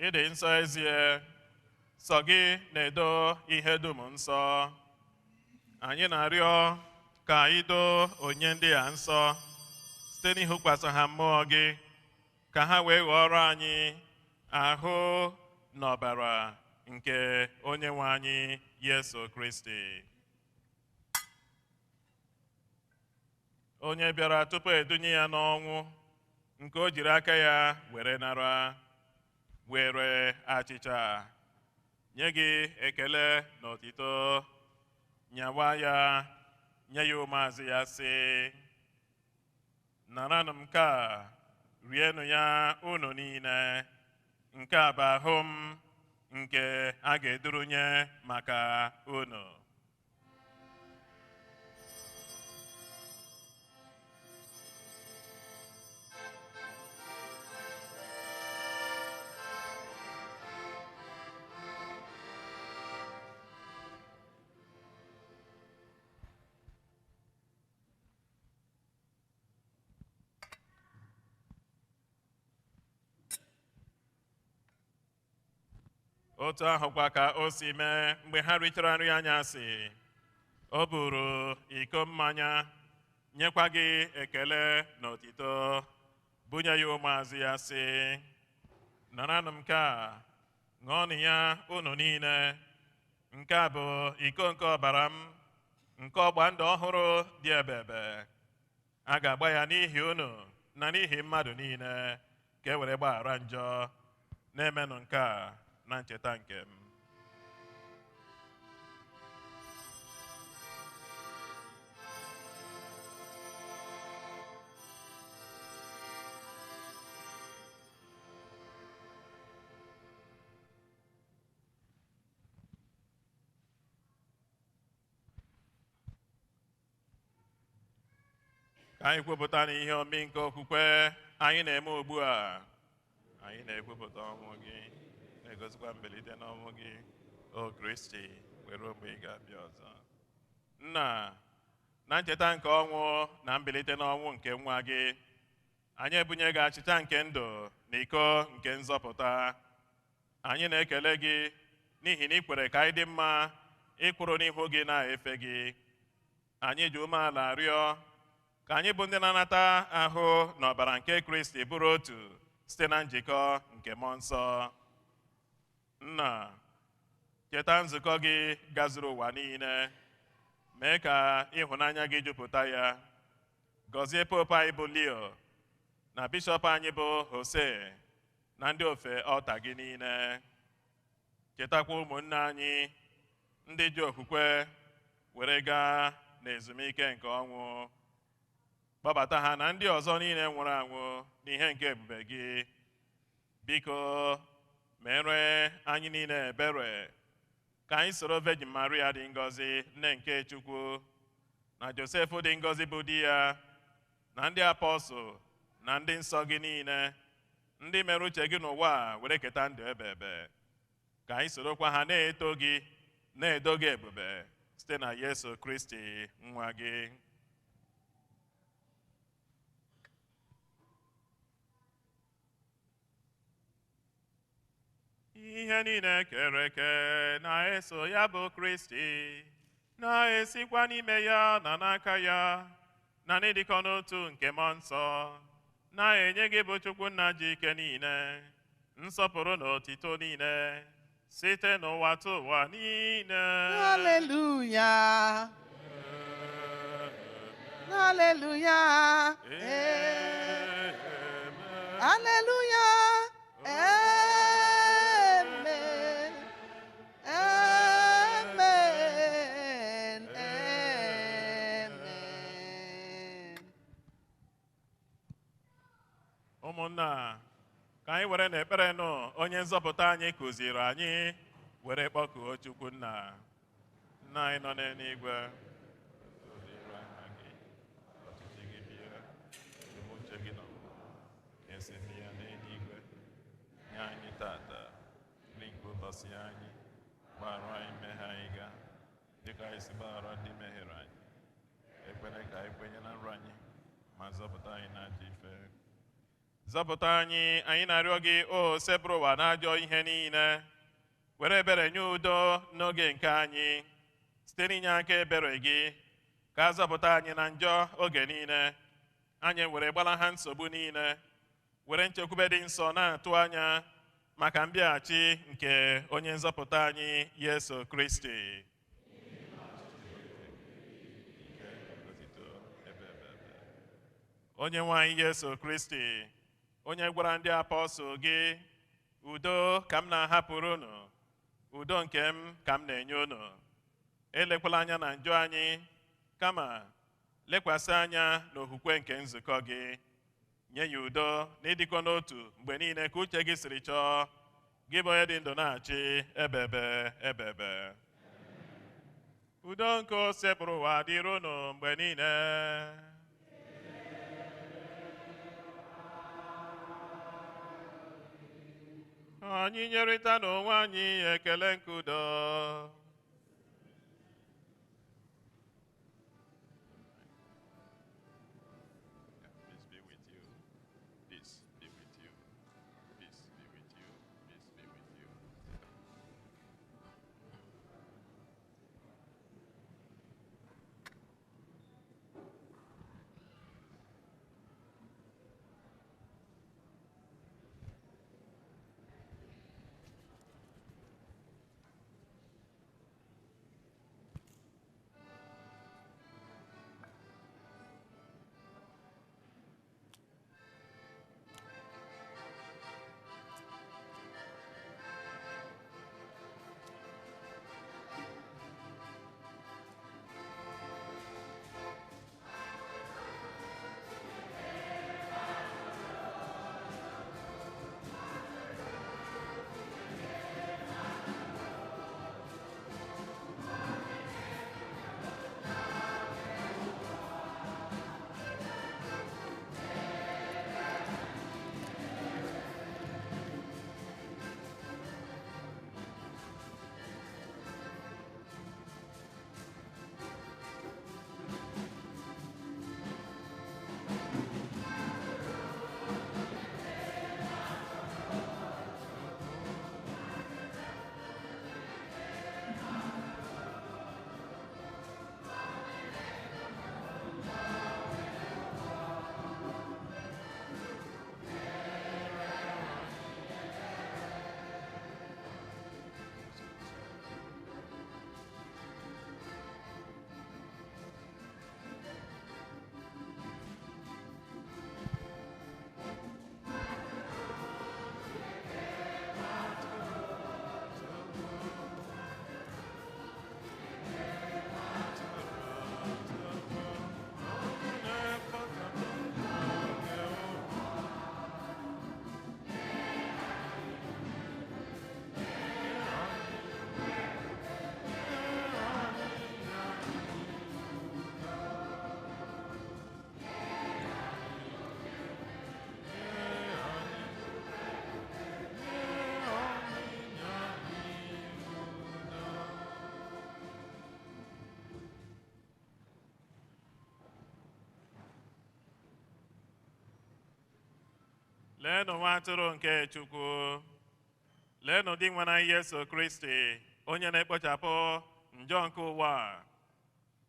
ị dị nsọ ezie, sọ gị na-edo ihe dum nsọ. Anyị na-arịọ ka ị doo onye ndị a nsọ site n'ịhụkwasị ha mmụọ gị, ka ha wee ghọrọ anyị ahụ na ọbara nke onye nwe anyị Yesu Kristi. Onye bịara tupu edunye ya n'ọnwụ, nke o jiri aka ya were nara, were achịcha, nye gị ekele na otito, nyawa ya, nye ya ụmụazụ ya sị, naranụ m nke a, rienụ ya unu niile, nke a bụ ahụ m nke a ga-edurunye maka unu. Otu ahụkwa ka o si mee mgbe ha richara nri anyasị, o buru iko mmanya, nyekwa gị ekele na otito, bunye ya ụmụazụ ya sị, naranụ m nke a, ṅụọnụ ya unu niile, nke a bụ iko nke ọbara m, nke ọgba ndụ ọhụrụ dị ebebe. A ga-agba ya n'ihi unu na n'ihi mmadụ niile, ka e were gbaghara njọ. Na-emenụ nke a na ncheta nke m. Ka anyị kwupụta n'ihe omimi nke okwukwe anyị na-eme ugbu a. Anyị na-ekwupụta ọnwụ gị, na-egosikwa mbilite n'ọnwụ gị, o Kristi, were mgbe ị ga-abịa ọzọ. Nna, na ncheta nke ọnwụ na mbilite n'ọnwụ nke nwa gị, anyị ebunye gị achịcha nke ndụ na iko nke nzọpụta. Anyị na-ekele gị n'ihi na ị kwere ka anyị dị mma ịkwụrụ n'ihu gị na-efe gị. Anyị ji umeala rịọ ka anyị bụ ndị na-anata ahụ na ọbara nke Kristi bụrụ otu site na njikọ nke Mmụọ Nsọ. Nna, cheta nzukọ gị gazuru ụwa niile, mee ka ịhụnanya gị jupụta ya. Gọzie Popu anyị bụ Leo na bishọp anyị bụ Jose na ndị ofe ọta gị niile. Chetakwa ụmụnne anyị ndị ji okwukwe were gaa n'ezumike nke ọnwụ. Kpọbata ha na ndị ọzọ niile nwụrụ anwụ n'ihe nke ebube gị. Biko, mere anyị niile ebere, ka anyị soro Virgin Maria dị ngọzi, nne nke Chukwu, na Josef dị ngọzi bụ di ya, na ndị apọstụl na ndị nsọ gị niile, ndị mere uche gị n'ụwa were keta ndụ ebebe. Ka anyị sorokwa ha na-eto gị, na-edo gị ebube, site na Yesu Kristi nwa gị. Ihe niile kere eke na-eso ya bụ Kristi, na-esikwa n'ime ya na n'aka ya, na n'ịdịkọ n'otu nke Mmụọ Nsọ, na-enye gị bụ Chukwu Nna ji ike niile, nsọpụrụ na otito niile, site n'ụwa tụ ụwa niile.
Hallelujah. Hallelujah. Hallelujah. Amen. Amen. Amen.
Ụmụnna, ka anyị were n'ekpere nụ onye nzọpụta anyị kụziri anyị were kpọkuo Chukwu Nna. Nna anyị nọ n'eluigwe, ọchịchị gị bịa, uche gị nọ esi ya n'eluigwe. Nye anyị tata nri nke ụbọchị anyị, gbaghara anyị mmehie anyị ga dịka anyị si gbaghara ndị mehiere anyị. Ekwela ka anyị kwenye na nrọ anyị, ma zọpụta anyị n'ajọ ife. Zọpụta anyị, anyị na-arịọ gị, o sepụrụ ụwa n'ajọ ihe niile. Were ebere nye udo n'oge nke anyị, site n'inye aka ebere gị, ka a zọpụta anyị na njọ oge niile. Anyị were gbalaha nsogbu niile, were nchekwube dị nsọ na-atụ anya maka mbịaghachi nke onye nzọpụta anyị Yesu Kristi. Onye nwe anyị Yesu Kristi, onye gwara ndị apọstụl gị, udo ka m na-ahapụrụ unu, udo nke m ka m na-enye unu. Elekwala anya na njọ anyị, kama lekwasị anya n'okwukwe nke nzukọ gị. Nye ya udo na ịdịkọ n'otu mgbe niile ka uche gị siri chọọ, gị bụ onye dị ndụ na-achị ebebe ebebe. Udo nke o sepụrụ ụwa dịrị unu mgbe niile. Anyị nyerịta n'onwe anyị ekele nke udo. Peace be with you. Peace be with you. Peace be with you. Peace be with you. Leenụ nwa atụrụ nke Chukwu. Leenụ dị nwe na Yesu Kristi, onye na-ekpochapụ njọ nke ụwa a.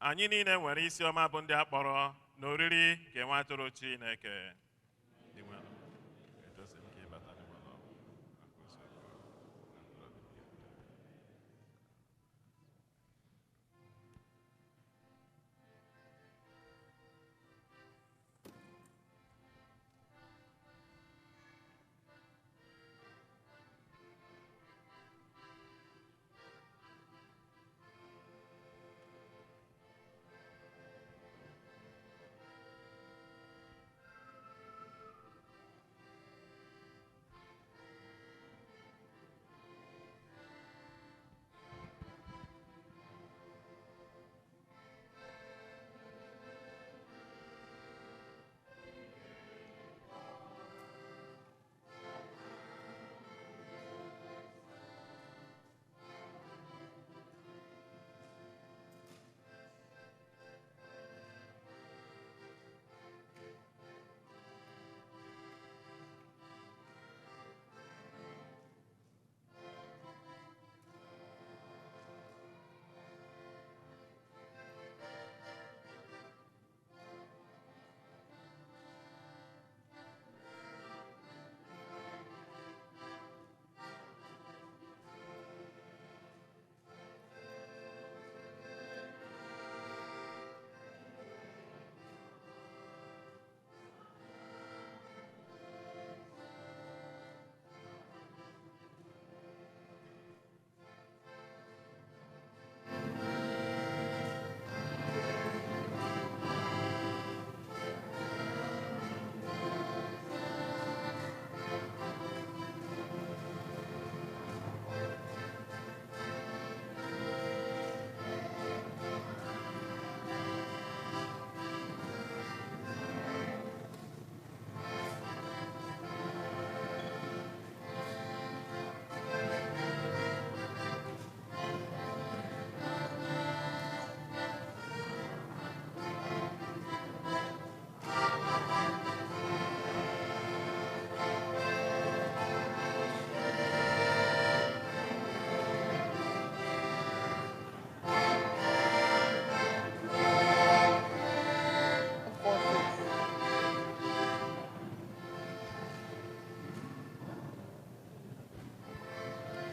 Anyị niile nwere isi ọma bụ ndị a kpọrọ n'oriri nke nwa atụrụ Chineke.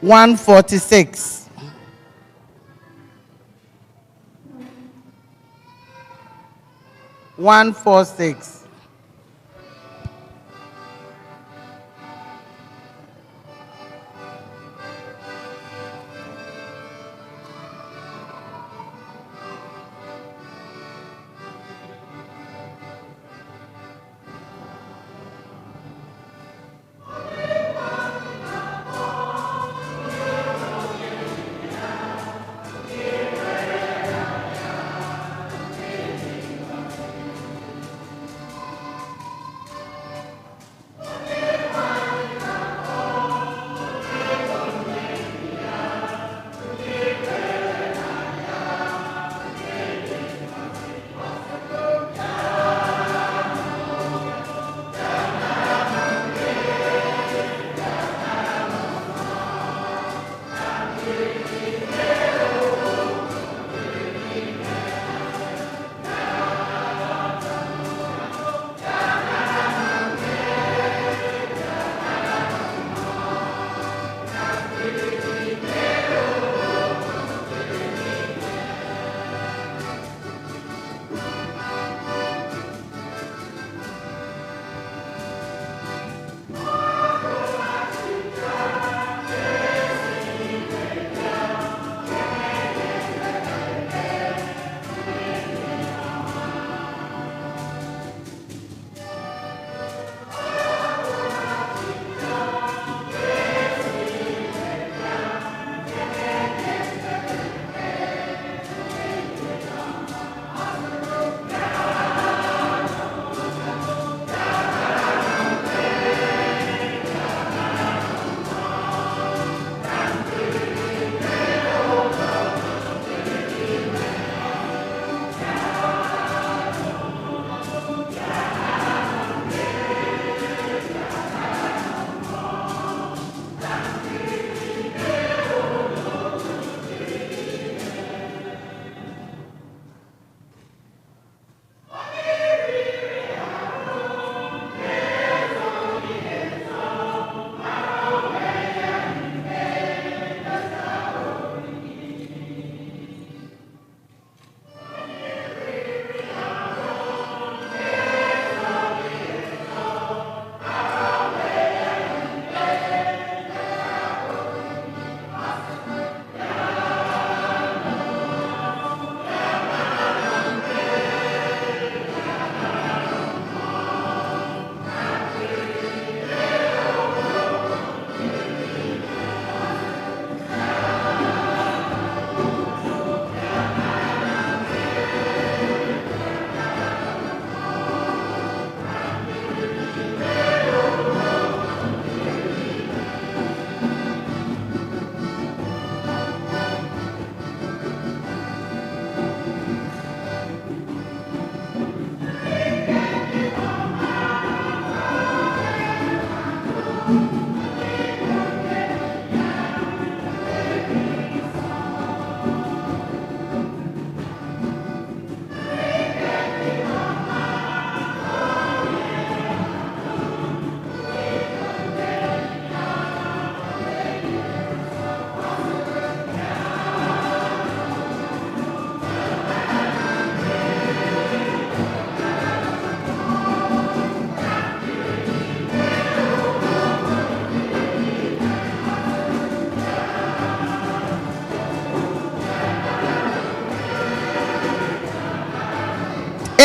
146. 146.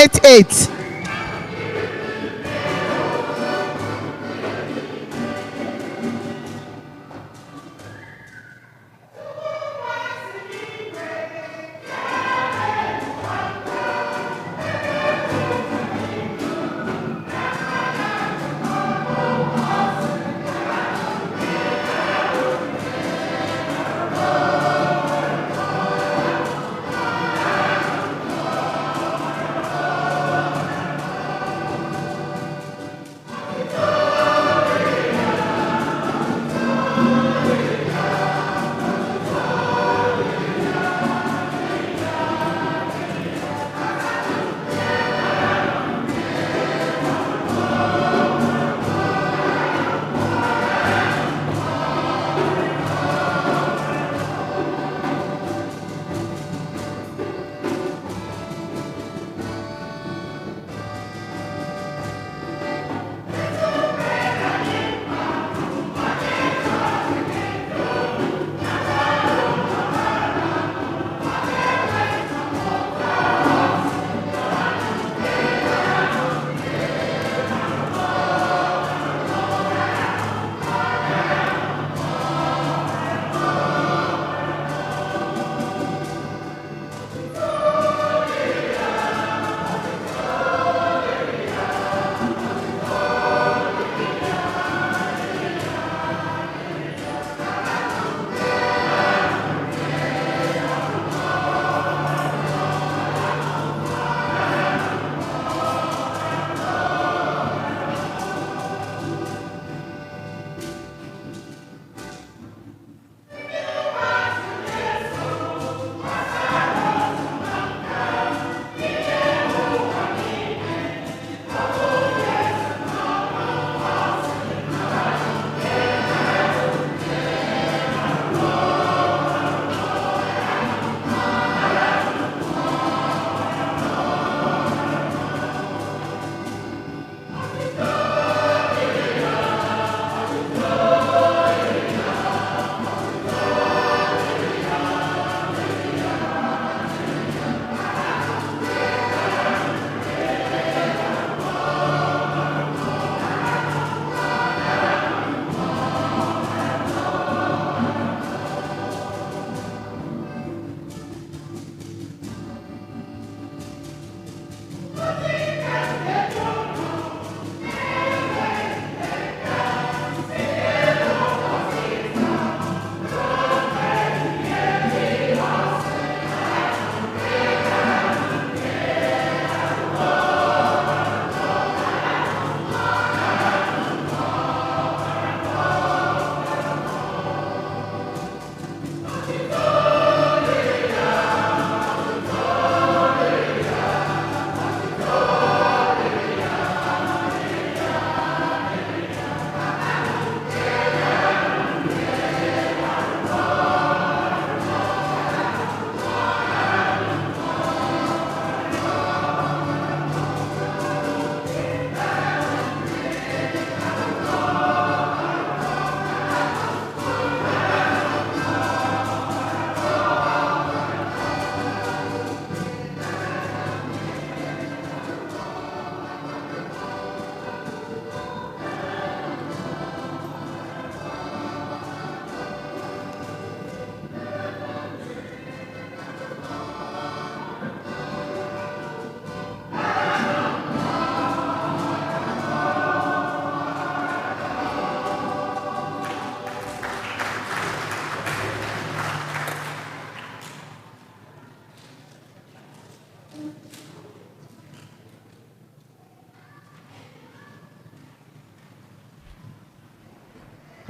88.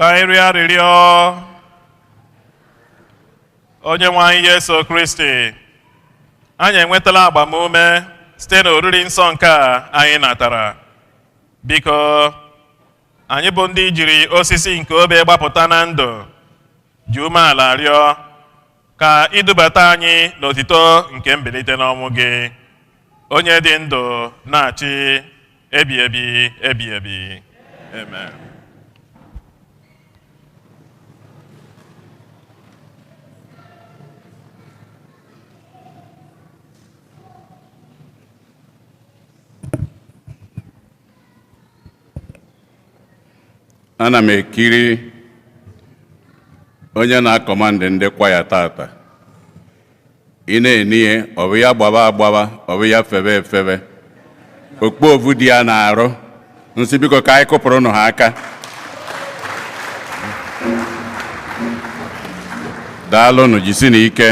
Ka anyị rịọ arịrịọ. Onye nwe anyị Yesu Kristi, anyị enwetala agbamume site n'oriri nsọ nke a anyị natara. Biko, anyị bụ ndị jiri osisi nke obe gbapụta na ndụ, ji umeala rịọ ka idubata anyị n'otito nke mbilite n'ọnwụ gị, onye dị ndụ na-achị ebi ebi ebi ebi. Amen.
Ana m ekiri onye na-acommand ndị kwaya tata. Ị na-eni ya, ọ bụ ya gbaba agbaba, ọ bụ ya febe efebe. Okpovu dị ya na-arụ nsị. Biko, ka anyị kụpụrụ ha aka. Daalụnụ, jisi n'ike.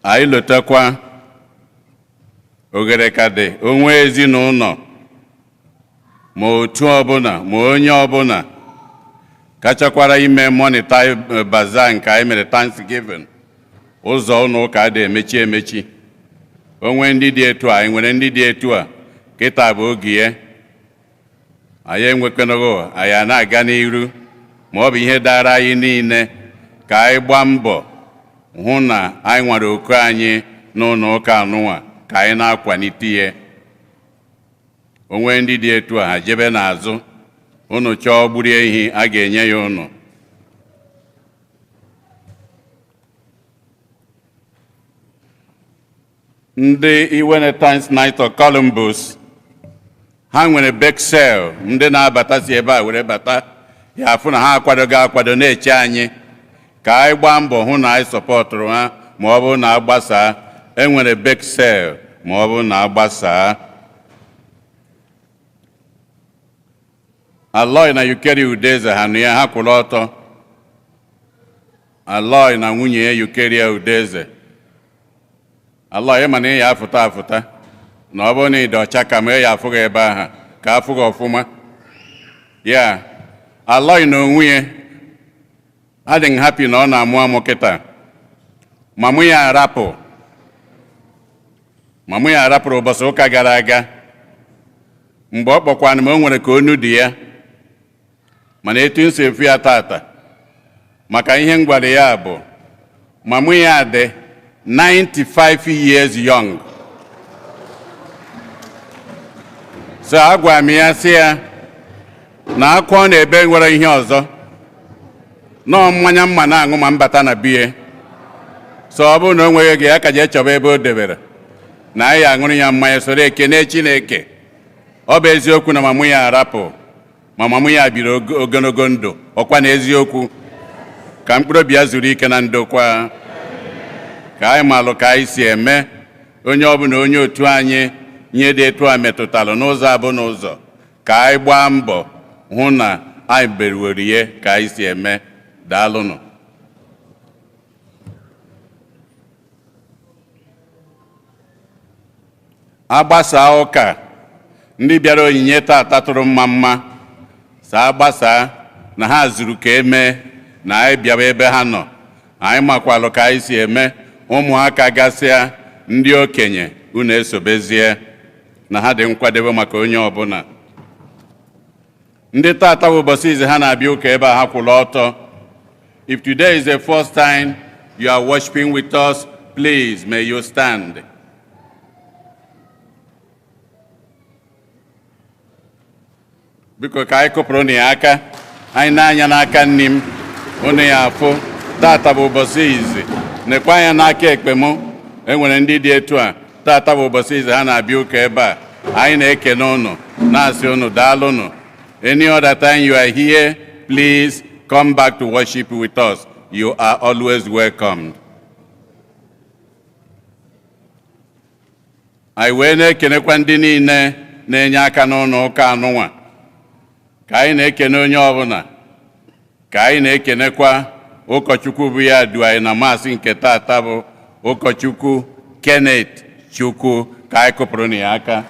Anyị lotekwa oghere ka dị onwe ezinụlọ, ma otu ọbụla, ma onye ọbụla kachakwara ime monetary bazaar nke anyị mere Thanksgiving. Ụzọ ụlọ ụka dị emechi emechi. Onwe ndị dị etu a, anyị nwere ndị dị etu a. Kịta bụ oge ya. Anyị enwekwanụghị, anyị a na-aga n'iru. Ma ọ bụ ihe dara anyị niile ka anyị gbaa mbọ hụ na anyị nwere oku anyị n'ụlọ ụka anụnwa, ka anyị na-akwalite ihe onwe ndị dị etu a. Ha jebe n'azụ unu chọọ gburu ehi, a ga-enye ya unu. Ndị Iwene Times Knight of Columbus, ha nwere bake sale. Ndị na-abata si ebe a were bata ya, afụ na ha akwadogo akwado na-eche anyị. Ka anyị gbaa mbọ hụ na anyị supportụrụ ha. Ma ọ bụrụ na agbasaa, enwere bake sale. Ma ọ bụrụ na agbasaa, Aloy na Yukeri Udeze, ha nụ ya, ha kwụrụ ọtọ. Aloy na nwunye ya Yukeria Udeze. Aloy, ma na ị ya afụta afụta, na ọ bụrụ na ị dị ọcha ka ma ya afụ gị ebe ahụ, ka afụ gị ọfụma ya. Aloy na onwe ya adịghị happy na ọ na-amụ amụ kịta. Ma mụ ya arapụ, ma mụ ya arapụrụ ụbọchị ụka gara aga. Mgbe ọ kpọkwana m, o nwere ka onu dị ya, mana etu m si efu ya tata, maka ihe m gwara ya bụ ma mụ ya dị 95 years young. So agwara m ya, sị ya na akwa ọ na-ebe nwere ihe ọzọ nọọ mmanya mma na-aṅụ ma mbata na biye. So ọ bụrụ na o nweghị ego ya, ka jee chọba ebe o debere na anyị aṅụrụ ya mmanya, soro ekene Chineke. Ọ bụ eziokwu na mamụ ya arapụ, ma mamụ ya biri ogologo ndụ. Ọkwa na eziokwu, ka mkpụrụ obi ya zuru ike na ndokwa. Ka anyị malụ ka anyị si eme, onye ọbụla, onye otu anyị nye dị etu a metụtalụ n'ụzọ abụ n'ụzọ, ka anyị gbaa mbọ hụ na anyị beriwere ihe ka anyị si eme. Daalụnụ. Agbasaa ụka, ndị bịara onyinye tata tụrụ mma mma saa. Gbasaa na ha zuru ka emee na anyị bịawa ebe ha nọ. Anyị makwalụ ka anyị si eme. Ụmụaka gasịa, ndị okenye unu esobezie na ha dị nkwadebe maka onye ọbụla. Ndị tata bụ ụbọchị izi ha na-abịa ụka ebe a, ha kwụrụ ọtọ. If today is the first time you are worshiping with us, please may you stand. Biko, ka anyị kụpụrụ na ya aka. Anyị na-anya n'aka nni m, unu ya afụ tata bụ ụbọchị izi. Nekwa anya n'aka ekpe m, enwere ndị dị etu a tata bụ ụbọchị izi ha na-abịa ụka ebe a. Anyị na-ekene unu, na-asị unu daalụnụ. Any other time you are here, please come back to worship with us. You are always welcomed. Anyị wee na-ekenekwa ndị niile na-enye aka n'ụlọ ụka anụnwa. Ka anyị na-ekene onye ọbụla, ka anyị na-ekenekwa ụkọchukwu bụ ya du anyị na maasị nke tata, bụ Ụkọchukwu Kenneth Chukwu. Ka anyị kụpụrụ na ya aka.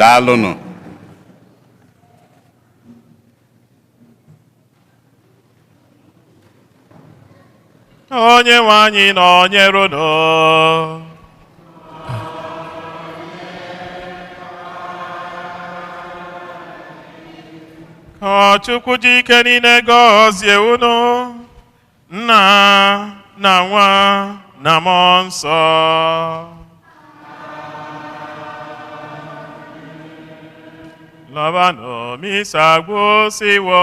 Daalụnụ.
Onye nwe anyị nọnyere unu. Ka Chukwu ji ike niile gọzie unu, Nna na Nwa na Mmụọ Nsọ. Labanụ, misa gwụsịwo.